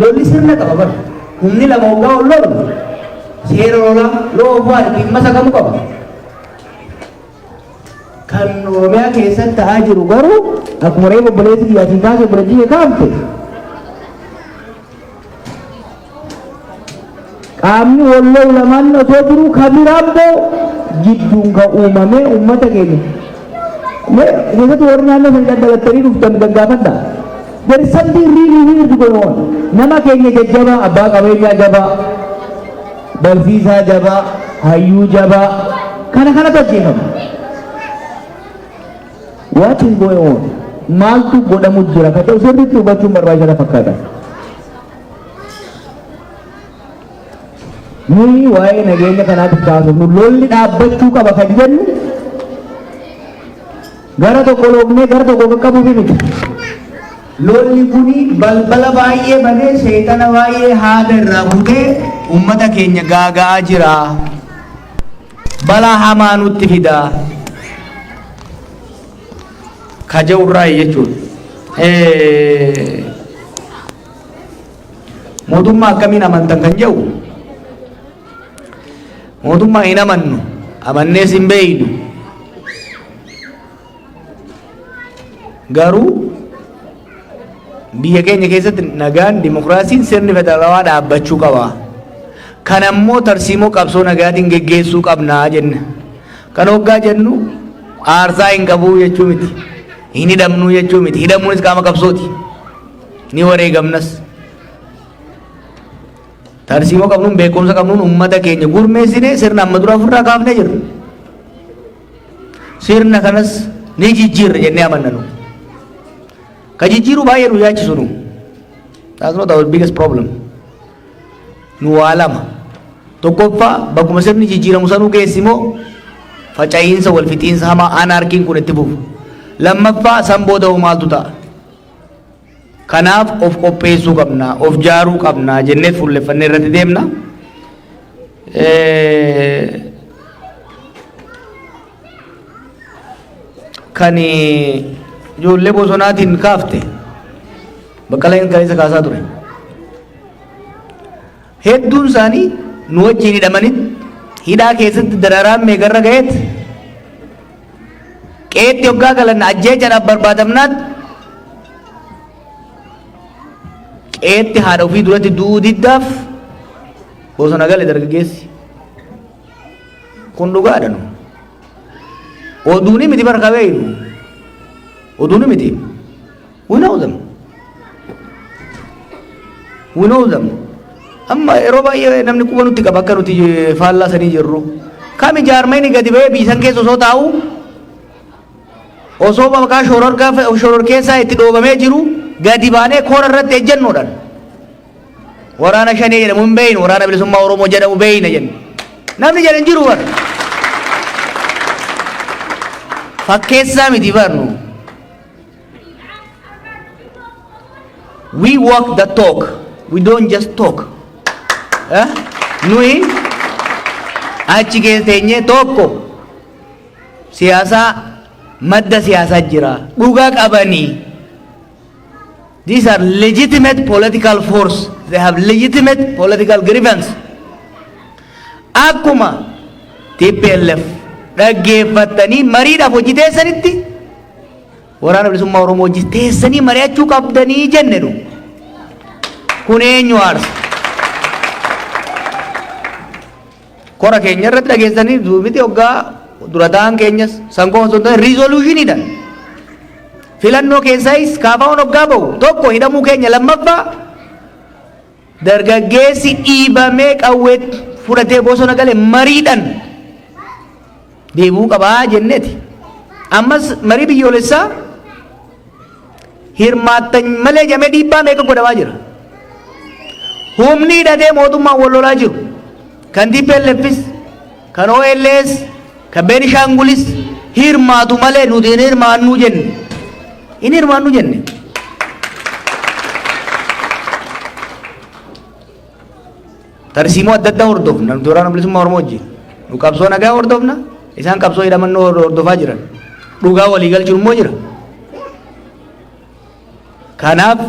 Lolli sirna qaba bara. Humni lama hoggaa ol lolu seera lolaa loo of waan ittiin masakamu qaba. Kan Oromiyaa keessatti ta'aa jiru garuu akkuma reefu obboleessi kiyyaatiin kaase obboleettii kee kaafte Qaamni wal lolu lamaan otoo jiruu ka biraa immoo jidduun kan uumamee uummata keenya. Mee keessatti warri naannoo sana daddalattanii dhuftan gaggaafadha. There is something really weird going on. Nama keenya jajjabaa, abbaa qabeenyaa jabaa, barsiisaa jabaa, hayyuu jabaa, kana kanatu ajjeefama. What is going on? Maaltu godhamu jira? Ka ta'u sirriitti hubachuun barbaachisaa fakkaata. Nuyi waa'ee nageenya kanaatiif kaasofnu lolli dhaabbachuu qaba kan jennu gara tokko loognee gara tokko qaqqabuuf miti. Lolli kuni balbala baay'ee banee seexana baay'ee haada irraa kutee uummata keenya gaaga'aa jira. Balaa hamaa nutti fida. Ka jedhurraayi jechuudha. Mootummaa akkamiin amantan kan jedhu, mootummaa hin amannu, amannees hin beeynu. Garuu biyya keenya keessatti nagaan, dimokiraasiin, sirni federaalawaa dhaabbachuu qaba. Kan ammoo tarsiimoo qabsoo nagaatiin geggeessuu qabnaa jenna. Kan hoggaa jennu aarsaa hin qabuu jechuu miti. Hin hidhamnuu jechuu miti. Hidhamuunis qaama qabsooti. Ni wareegamnas. Tarsiimoo qabnuun, beekumsa qabnuun uummata keenya gurmeessinee sirna amma dura ofirraa kaafnee jirra. Sirna kanas ni jijjiirra jennee amanna nu. Ka jijjiiruu baay'ee nu yaachisu nu. That's not our biggest problem. Nu waa lama. Tokkoffaa, bakkuma sirni jijjiiramu sanuu keessi immoo faca'iinsa wal fixiinsa hamaa anarkiin kun itti fufu. Lammaffaa, san booda hoo maaltu ta'a? Kanaaf of qopheessuu qabna, of jaaruu qabna jennee fuulleffannee irratti deemna. Kan ijoollee bosonaatiin kaafte Baqqalaan kaleessa kaasaa ture. Hedduun isaanii nu wajjin hidhamanii hidhaa keessatti dararaan meeqarra ga'eet qeetti hoggaa galan ajjeechaadhaaf barbaadamnaat qeetti haadha ofii duratti du'uu diddaaf bosona gale dargaggeessi. Kun dhugaadha nu. Oduuni miti bara kabeeynu. Oduuni miti. We know them. We know them. Amma yeroo baay'ee namni quba nutti qaba akka nuti faallaa sanii jirru. Kami jaarmayni gadi ba'ee biisan keessa osoo taa'u, osoo maqaa shororkeessaa itti dhoobamee jiru, gadi baanee koora irratti ejjennoodhaan waraana shanee jedhamu hin beeynu, waraana bilisummaa Oromoo jedhamu beeyna jenna. Namni jedhan jiru bara. Fakkeessaa miti barnu. We walk the talk. We don't just talk. Eh? Nuyi achi keessa teenyee tokko Siyaasaa madda siyaasaa jira. Dhugaa qabanii. These are legitimate political force. They have legitimate political grievance. Akkuma TPLF dhaggeeffattanii mariidhaaf hojii teessanitti, Waraana Bilisummaa Oromoo hojii teessanii mari'achuu qabdanii jenne nu. Kun eenyu aarsa? Kora keenya irratti dhageessanii miti, hoggaa dura ta'an keenyas san qofa osoo hin taane resolutioniidhaan. Filannoo keessaayis kaafaa'uun hoggaa bahu, tokko hidhamuu keenya, lammaffaa dargaggeessi dhiibamee qawwee fudhatee bosona gale mariidhaan deebi'uu qabaa jenneeti. Ammas marii biyyoolessaa hirmaattan malee jamee dhiibbaa meeqa godhamaa jira. Humni hidhatee mootummaan wal lolaa jiru, kan TPLFis, kan OLS, kan Beenishaangulis hirmaatu malee nuti hin hirmaannuu jenne. Hin hirmaannuu jenne. Tarsiimoo adda addaa hordofna nuti Waraana Bilisummaa Oromoo wajjin. Nu qabsoo nagaa hordofna, isaan qabsoo hidhamannoo hordofaa jiran. Dhugaa walii galchuun immoo jira. Kanaaf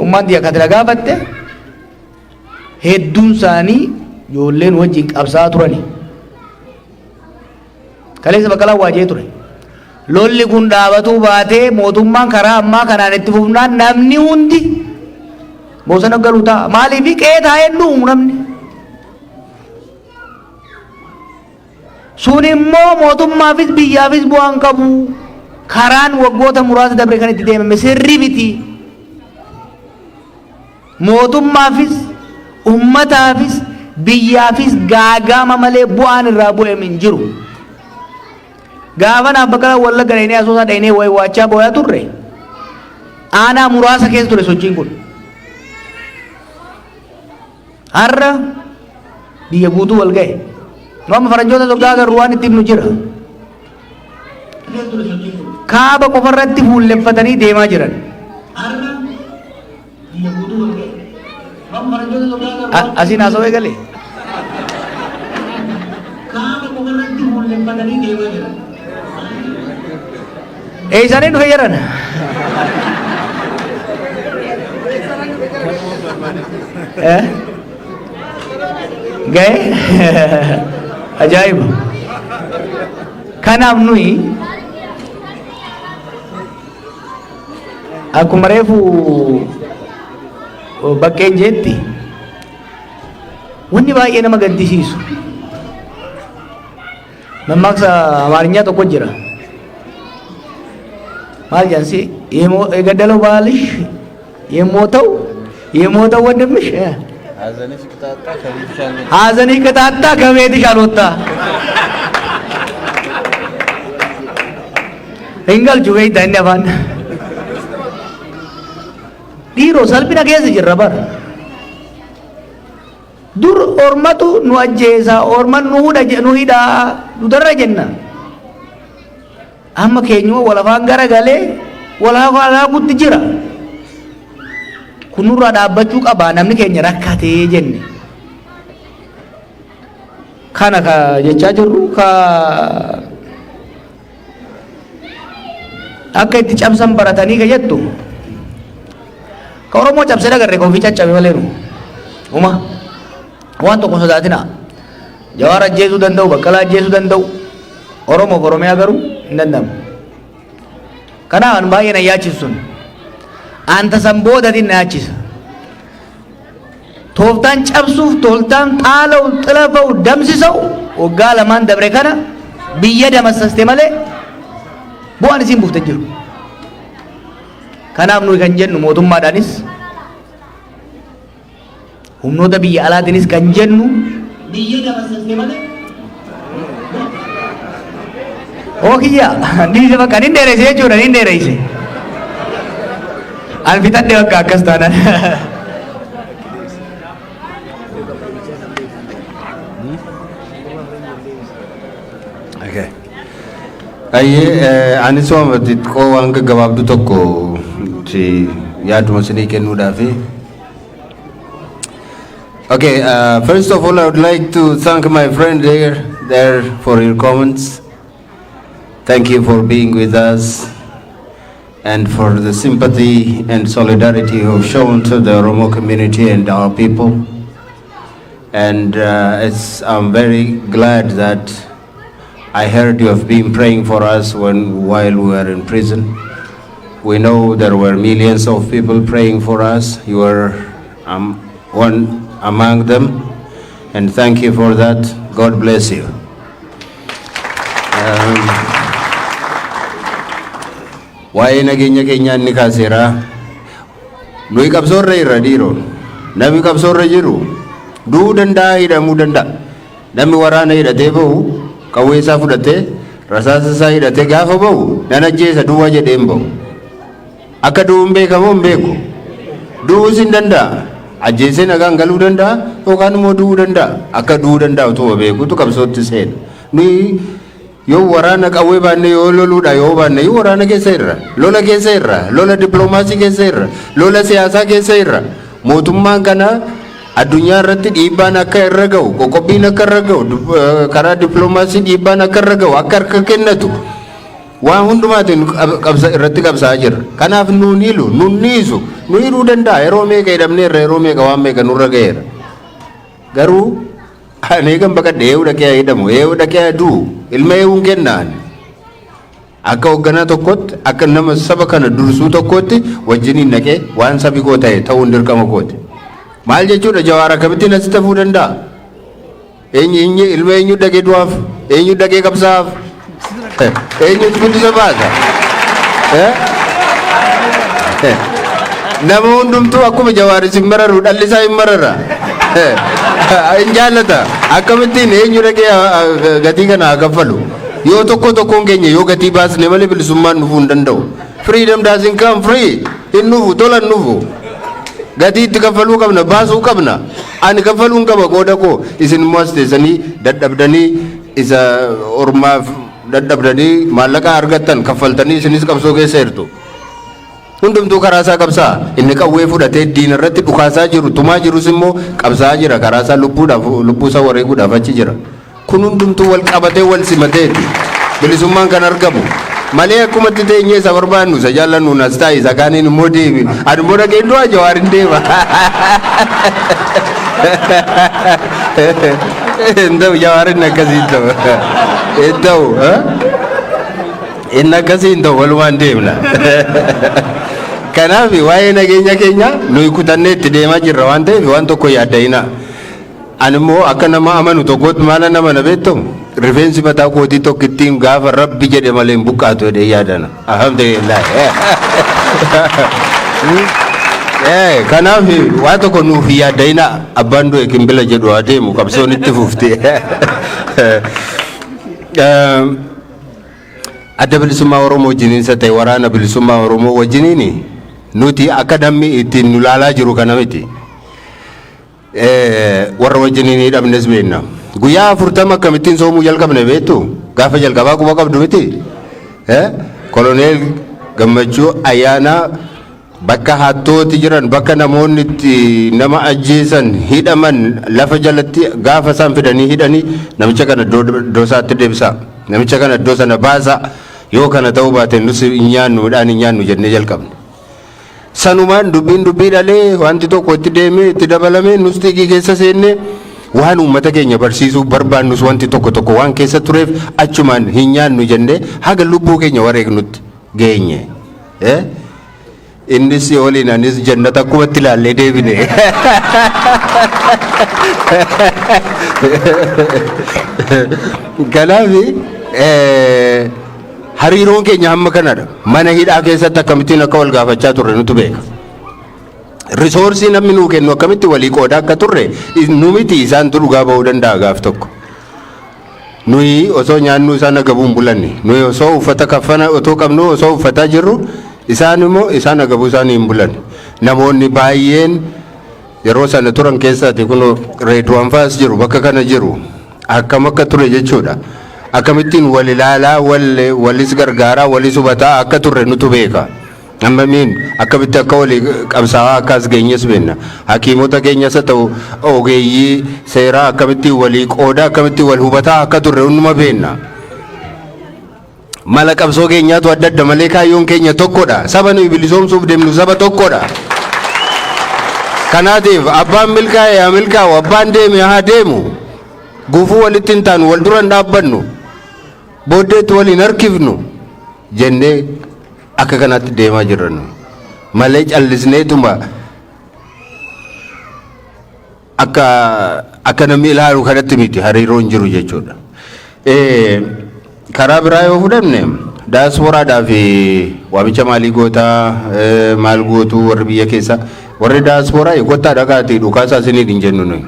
ummaan tiyya kan na gaafatte, hedduun isaanii ijoolleen wajjin qabsaa'aa turani. Kaleessa Baqqalaan waajee ture. Lolli kun dhaabatuu baatee mootummaan karaa ammaa kanaan itti fufnaan namni hundi bosona galu ta'a. Maaliif qe'ee taa'ee hin dhumu namni? Sun immoo mootummaafis biyyaafis bu'aa hin qabu. Karaan waggoota muraasa dabre kan itti deemame sirrii miti. Mootummaafis, ummataafis, biyyaafis gaagaama malee bu'aan irraa bu'e hin jiru. Gaafa naaf Baqqalaa Wallagga dhaynee, Asoosaa dhaynee waywaachaa booyaa turre, aanaa muraasa keessa ture sochiin kun. Har'a biyya guutuu wal ga'e. Nu amma faranjoota soggaa agarru waan itti himnu jira. Kaaba qofarratti fuulleffatanii deemaa jiran. Asiin haasawee galee. Eessanii dhufe jedhan. Eh? Ga'e? Ajaa'iba. Kanaaf nuyi akkuma reefu bakkeen jeetti, wanni baay'ee nama gaddisiisu, mammaaksa Amaarinyaa tokko jira. Maal jedhansi? የገደለው ባልሽ የሞተው የሞተው ወንድምሽ ሐዘንሽ ቅጣጣ ከቤትሽ አልወጣ hin galchu beektaa inni afaan dhiiroo salphina keessa jirra bara. Dur ormatu nu ajjeesa, orman nu hudha, nu hidhaa, nu darra jenna. Amma keenyuma wal afaan gara galee wal afaan laakutti jira. Kun nurraa dhaabbachuu qaba, namni keenya rakkatee jenne. Kana ka jechaa jirru, ka akka itti cabsan baratanii ka jettu, ka Oromoo cabsee agarre, ka ofii caccabe malee. Nu uma waan tokko sodaatina. Jawaar ajjeesuu danda'u, Baqqalaa ajjeesuu danda'u, Oromoof Oromiyaa garuu hin danda'amu. Kanaaf an baay'ee na yaachisu sun anta san boodatiin na yaachisa. Tooftaan cabsuuf, tooftaan xaala'u, xilafa'u, damsisa'u waggaa 2n dabre kana biyya damassaste malee bu'aan isiin buufte hin jiru. Kanaaf nuyi kan jennu, mootummaadhaanis humnoota biyya alaatiinis kan jennu, biyya damassaste malee. Oo kiyya dhiise, bakka nin dheeresse jechuudha, nin dheeresse. An fixadhe bakka akkas taanaan. Okay. Ayyee, anis waan xixiqqoo, waan gaggabaabduu tokko si yaaduma isinii kennuudhaafi. Okay, first of all, I would like to thank my friend there for your comments. Thank you for being with us and for the sympathy and solidarity you have shown to the Oromo community and our people. And I'm very glad that I heard you have been praying for us while we were in prison. We know there were millions of people praying for us. You were one among them. And thank you for that. God bless you. Waa'ee nageenya keenyaa inni kaaseera. Nuyi qabsoorra irra dhiiroo. Namni qabsoorra jiru du'uu danda'a, hidhamuu danda'a. Namni waraana hidhatee bahu, qawwee isaa fudhatee, rasaasa isaa hidhatee gaafa bahu, nan ajjeesa duwwaa jedhee hin bahu. Akka du'uu hin beekamoo hin beeku. Du'uus hin danda'a. Ajjeesee nagaan galuu danda'a yookaan immoo du'uu danda'a. Akka du'uu danda'a utuma beekutu qabsootti seena. Nuyi yoo waraana qawwee baanne, yoo loluudha yoo baanne, yoo waraana keessa irra, lola keessa irra, lola dippiloomaasii keessa irra, lola siyaasaa keessa irra, mootummaan kana addunyaa irratti dhiibbaan akka irra ga'u, qoqqobbiin akka irra ga'u, karaa dippiloomaasii dhiibbaan akka irra ga'u, akka harka kennatu waan hundumaatiin qabsa irratti qabsaa'aa jirra. Kanaaf nuun hilu, nuun dhiisu, nu hidhuu danda'a. Yeroo meeqa hidhamneerra, yeroo meeqa waan meeqa nurra ga'eera. Garuu ani eegan baqadhe eewu dhaqee haa hidhamu, eewu dhaqee haa du'u, ilma eewuun kennaan. Akka hoogganaa tokkotti, akka nama saba kana dursuu tokkotti wajjiniin dhaqee waan sabi koo ta'e ta'uun dirqama kooti. Maal jechuudha? Jawaar akkamittiin asitti hafuu danda'a? Eenyu eenyu ilma eenyu dhaqee du'aaf? Eenyu dhaqee qabsaa'aaf? Eenyutu bilisa baasa? Eh? Nama hundumtuu akkuma Jawaar isin mararu dhalli isaa hin marara. Hin jaallata. Akkamittiin eenyu dhaqee gatii kana haa kaffalu? Yoo tokko tokkoon keenya yoo gatii baasne malee bilisummaan dhufuu hin danda'u. Freedom doesn't come free. Hin dhufu, tola hin dhufu. Gatii itti kaffaluu qabna, baasuu qabna. Ani kaffaluun qaba qooda koo. Isin immoo as teessanii dadhabdanii, isa ormaaf dadhabdanii maallaqa argattan kaffaltanii isinis qabsoo keessa jirtu. Hundumtuu karaa isaa qabsaa. Inni qawwee fudhatee diina irratti dhukaasaa jiru, tumaa jirus immoo qabsaa jira. Karaa isaa lubbuudhaaf, lubbuu isaa wareeguudhaaf achi jira. Kun hundumtuu wal qabatee wal simateeti bilisummaan kan argamu. Malee akkumatti teenyee isa barbaannu, isa jaallannu as taa'e, isa kaaniin immoo deemi. Ani immoo dhaqeen du'aa, Jawaar hin deema. Hin ta'u, Jawaar inni akkasii hin ta'u. Hin ta'u. Inni akkasii hin ta'u, walumaan deemna. Kanaaf waa'ee nageenya keenya nuyi kutannee itti deemaa jirra waan ta'eef waan tokko yaadda'inaa. Ani immoo akka nama amanu tokkootti maala nama na beektu, rifeensi mataa kootii tokkittiin gaafa Rabbi jedhe malee hin buqqaatu jedhee yaadana. Alhamdulillah. Kanaaf waa tokko nuuf hin yaadda'inaa, abbaan du'e kimbila jedhu haa deemu, qabsoon itti fufti. Adda Bilisummaa Oromoo wajjiniin ta'e, Waraana Bilisummaa Oromoo wajjiniin nuti akka namni ittiin nu laalaa jiru kana miti. Warra wajjiniin hidhamnes beekna. Guyyaa 40 akkamittiin soomuu jalqabne beektu? Gaafa jalqabaa quba qabdu miti? Koloneel Gammachuu Ayyaanaa bakka hattooti jiran, bakka namoonni itti nama ajjeesan, hidhaman, lafa jalatti gaafa isaan fidanii hidhanii, namicha kana iddoo isaatti deebisaa. Namicha kana iddoo sana baasaa. Yoo kana ta'uu baate nus hin nyaannu, midhaan hin nyaannu jennee jalqabne. Sanumaan dubbiin dubbii dhalee, wanti tokko itti deemee itti dabalamee, nus xiiqii keessa seennee, waan uummata keenya barsiisuu barbaannus wanti tokko tokko waan keessa tureef, achumaan hin nyaannu jennee haga lubbuu keenya wareegnutti geenye. Innis waliin anis jannata akkumatti ilaallee deebine. Kanaaf hariiroon keenya hamma kanadha. Mana hidhaa keessatti akkamittiin akka wal gaafachaa turre nutu beeka. Resource namni nuu kennu akkamitti walii qoodaa akka turre nu miti isaantu dhugaa ba'uu danda'a gaaf tokko. Nuyi osoo nyaannu isaan agabuu hin bulanne. Nuyi osoo uffata kaffana otoo qabnu, osoo uffataa jirru, isaan immoo isaan agabuu isaanii hin bulanne. Namoonni baay'een yeroo sana turan keessaati kun Reedwaan fa'as jiru, bakka kana jiru, akkam akka ture jechuudha. Akkamittiin wal ilaalaa, wal walis gargaaraa, walis hubataa akka turre nutu beeka. Ammamiin akkamitti akka walii qabsaa'aa akka as geenyes beekna. Hakiimota keenyas haa ta'u ogeeyyii seeraa akkamittiin walii qoodaa, akkamittiin wal hubataa akka turre hunduma beekna. Mala qabsoo keenyaatu adda adda malee kaayyoon keenya tokkodha. Saba nuyi bilisoomsuuf deemnu saba tokkodha. Kanaatiif abbaan milkaa'e haa milkaa'u, abbaan deeme haa deemu. Gufuu walitti hin taanu, wal dura hin dhaabbannu, booddeetti wal hin harkifnu jennee akka kanatti deemaa jirra nuyi. Malee callisneetuma akka namni ilaalu kanatti miti hariiroon jiru jechuudha. Karaa biraa yoo fudhanne, daasporaadhaa fi waamicha maalii gootaa, maal gootuu warri biyya keessa, warri daasporaa kottaa dhaqaatii dhukaasaa isiniin hin jennu nuyi.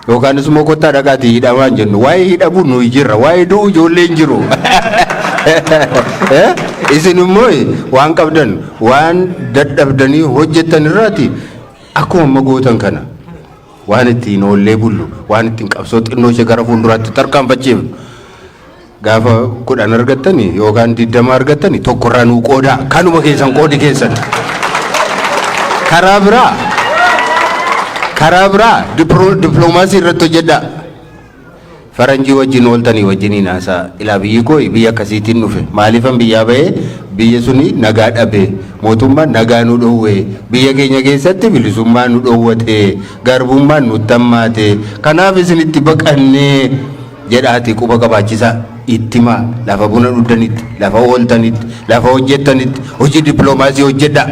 Yookaanis immoo kottaa dhaqaatii hidhamaa hin jennu. Waa'ee hidhamuu nuyi jirra. Waa'ee du'u ijoollee hin jiru. Isin immoo waan qabdan, waan dadhabdanii hojjettan irraati akkuma amma gootan kana waan ittiin oollee bullu, waan ittiin qabsoo xinnoo ishee gara fuulduraatti tarkaanfachiifnu, gaafa 10 argattani yookaan 20 argattani tokkorraa nuu qoodaa. Kanuma keessan, qoodi keessan. Karaa biraa dippiloomaasii irratti hojjedhaa. Faranjii wajjin ooltanii wajjiniin haasaa. Ilaa, biyyi koo biyya akkasiitiin dhufe, maaliifan biyyaa bahee? Biyya suni nagaa dhabe, mootummaan nagaa nu dhoowwe, biyya keenya keessatti bilisummaa nu dhoowwate, garbummaan nutti hammaate, kanaaf isinitti baqannee jedhaati quba qabaachisaa ittimaa. Lafa buna dhugdanitti, lafa ooltanitti, lafa hojjettanitti hojii dippiloomaasii hojjedhaa.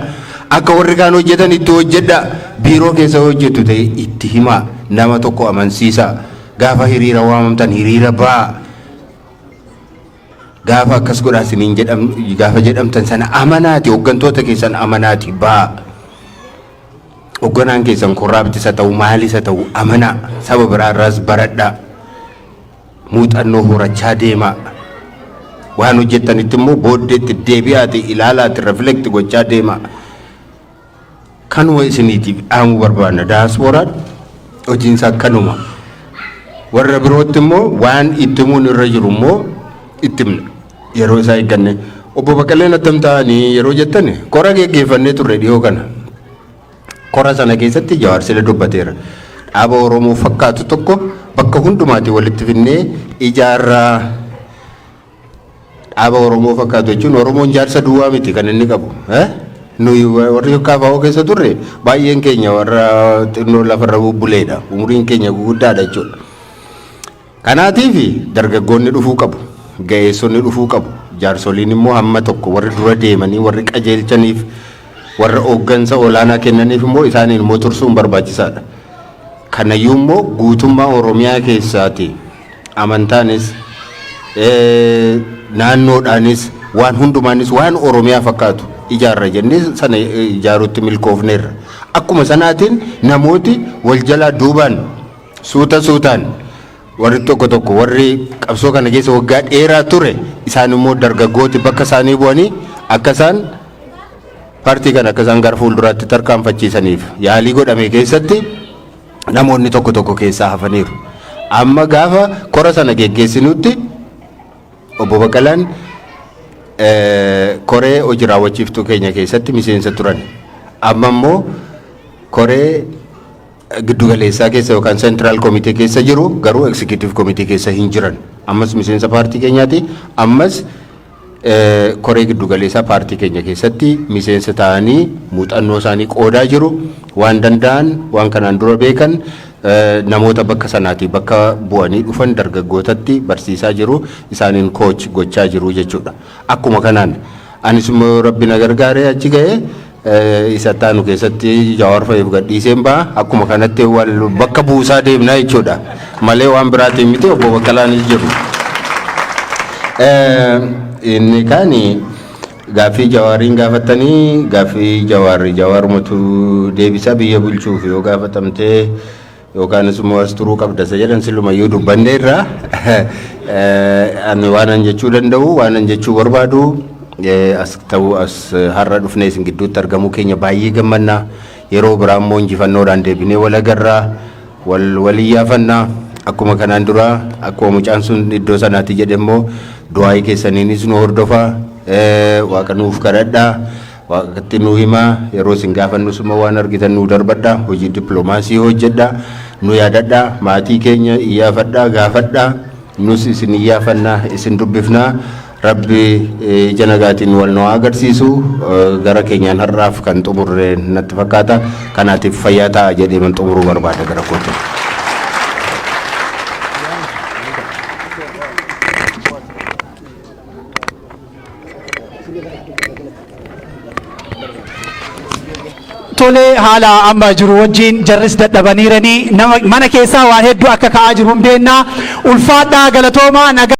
Akka warri kaan hojjetanitti hojjedhaa. Biiroo keessa hojjettu ta'e itti himaa, nama tokko amansiisaa. Gaafa hiriira waamamtan hiriira ba'aa. Gaafa akkas godhaa isiniin jedham, gaafa jedhamtan sana amanaati, hooggantoota keessan amanaati ba'aa. Hoogganaan keessan corrupt isa ta'u, maalis haa ta'u, amanaa. Saba biraarraas baradhaa, muuxannoo horachaa deemaa. Waan hojjettanitti immoo booddeetti deebi'aati ilaalaati reflect gochaa deemaa. Kanuma isiniitiif dhaamuu barbaanna. Daasporaan hojiinsaa kanuma. Warra birootti immoo waan itti himuun irra jiru immoo itti himna yeroo isaa eegganne. Obbo Baqqaleen attam ta'anii yeroo jettan, kora geggeeffannee turre dhiyoo kana. Kora sana keessatti Jawaar sila dubbateera. Dhaaba Oromoo fakkaatu tokko bakka hundumaatti walitti finnee ijaarraa. Dhaaba Oromoo fakkaatu jechuun Oromoon jaarsa duwwaa miti kan inni qabu. Nuyi warri KFO keessa turre baay'een keenya warra xinnoo lafarra bubbuleedha. Umuriin keenya guguddaadha jechuudha. Kanaatiif dargaggoonni dhufuu qabu. Ga'eessonni dhufuu qabu. Jaarsoliin immoo hamma tokko warri dura deemanii warri qajeelchaniif, warra hooggansa olaanaa kennaniif immoo isaaniin immoo tursuun barbaachisaadha. Kanayyuu immoo guutummaa Oromiyaa keessaati amantaanis, naannoodhaanis, waan hundumaanis waan Oromiyaa fakkaatu ijaarra jennee sana ijaaruutti milkoofneerra. Akkuma sanaatiin namooti wal jalaa duubaan suuta suutaan warri tokko tokko, warri qabsoo kana keessa waggaa dheeraa ture, isaan immoo dargaggooti bakka isaanii bu'anii akka isaan paartii kana akka isaan gara fuulduraatti tarkaanfachiisaniif yaalii godhame keessatti namoonni tokko tokko keessaa hafaniiru. Amma gaafa kora sana geggeessinutti obbo Baqqalaan koree hojii raawwachiiftuu keenya keessatti miseensa turan. Amma immoo koree giddugaleessaa keessa yookaan central committee keessa jiru, garuu executive committee keessa hin jiran. Ammas miseensa paartii keenyaati. Ammas koree giddugaleessaa paartii keenya keessatti miseensa ta'anii muuxannoo isaanii qoodaa jiru. Waan danda'an, waan kanaan dura beekan namoota bakka sanaatii bakka bu'anii dhufan dargaggootatti barsiisaa jiru. Isaaniin coach gochaa jiru jechuudha. Akkuma kanaan anis immoo Rabbi na gargaaree achi ga'ee isa taanu keessatti Jawaar fa'iif gadhiiseen ba'a. Akkuma kanatti wal bakka buusaa deemnaa jechuudha. Malee waan biraatiin miti, obbo Baqqalaanis jiru. Inni kaani gaaffii Jawaariin gaafatanii, gaaffii Jawaarri Jawaarumatu deebisa. Biyya bulchuuf yoo gaafatamtee yookaanis immoo as turuu qabda isa jedhan silumayyuu dubbanneerra. Ani waanan jechuu danda'u, waanan jechuu barbaadu, as ta'uu, as har'a dhufnee isin gidduutti argamuu keenya baay'ee gammannaa. Yeroo biraa immoo injifannoodhaan deebinee wal agarraa, wal waliyyaafannaa. Akkuma kanaan dura, akkuma mucaan sun iddoo sanaatti jedhe immoo, du'aayii keessaniinis nu hordofaa, Waaqa nuuf kadhadhaa, Waaqatti nu himaa. Yeroo isin gaafannus immoo waan argitan nu darbadhaa. Hojii dippiloomaasii hojjedhaa, nu yaadadhaa, maatii keenya iyyaafadhaa, gaafadhaa. Nus isin iyyaafannaa, isin dubbifnaa. Rabbi ija nagaatiin wal nu agarsiisu. Gara keenyaan har'aaf kan xumurre natti fakkaata. Kanaatiif fayyaa ta'a jedhee man xumuruu barbaada gara kootti. Tolee, haala amma jiru wajjin jarris dadhabaniiranii nama mana keessaa waan hedduu akka ka'aa jiru hin beennaa. Ulfaadhaa, galatoomaa, nagaa.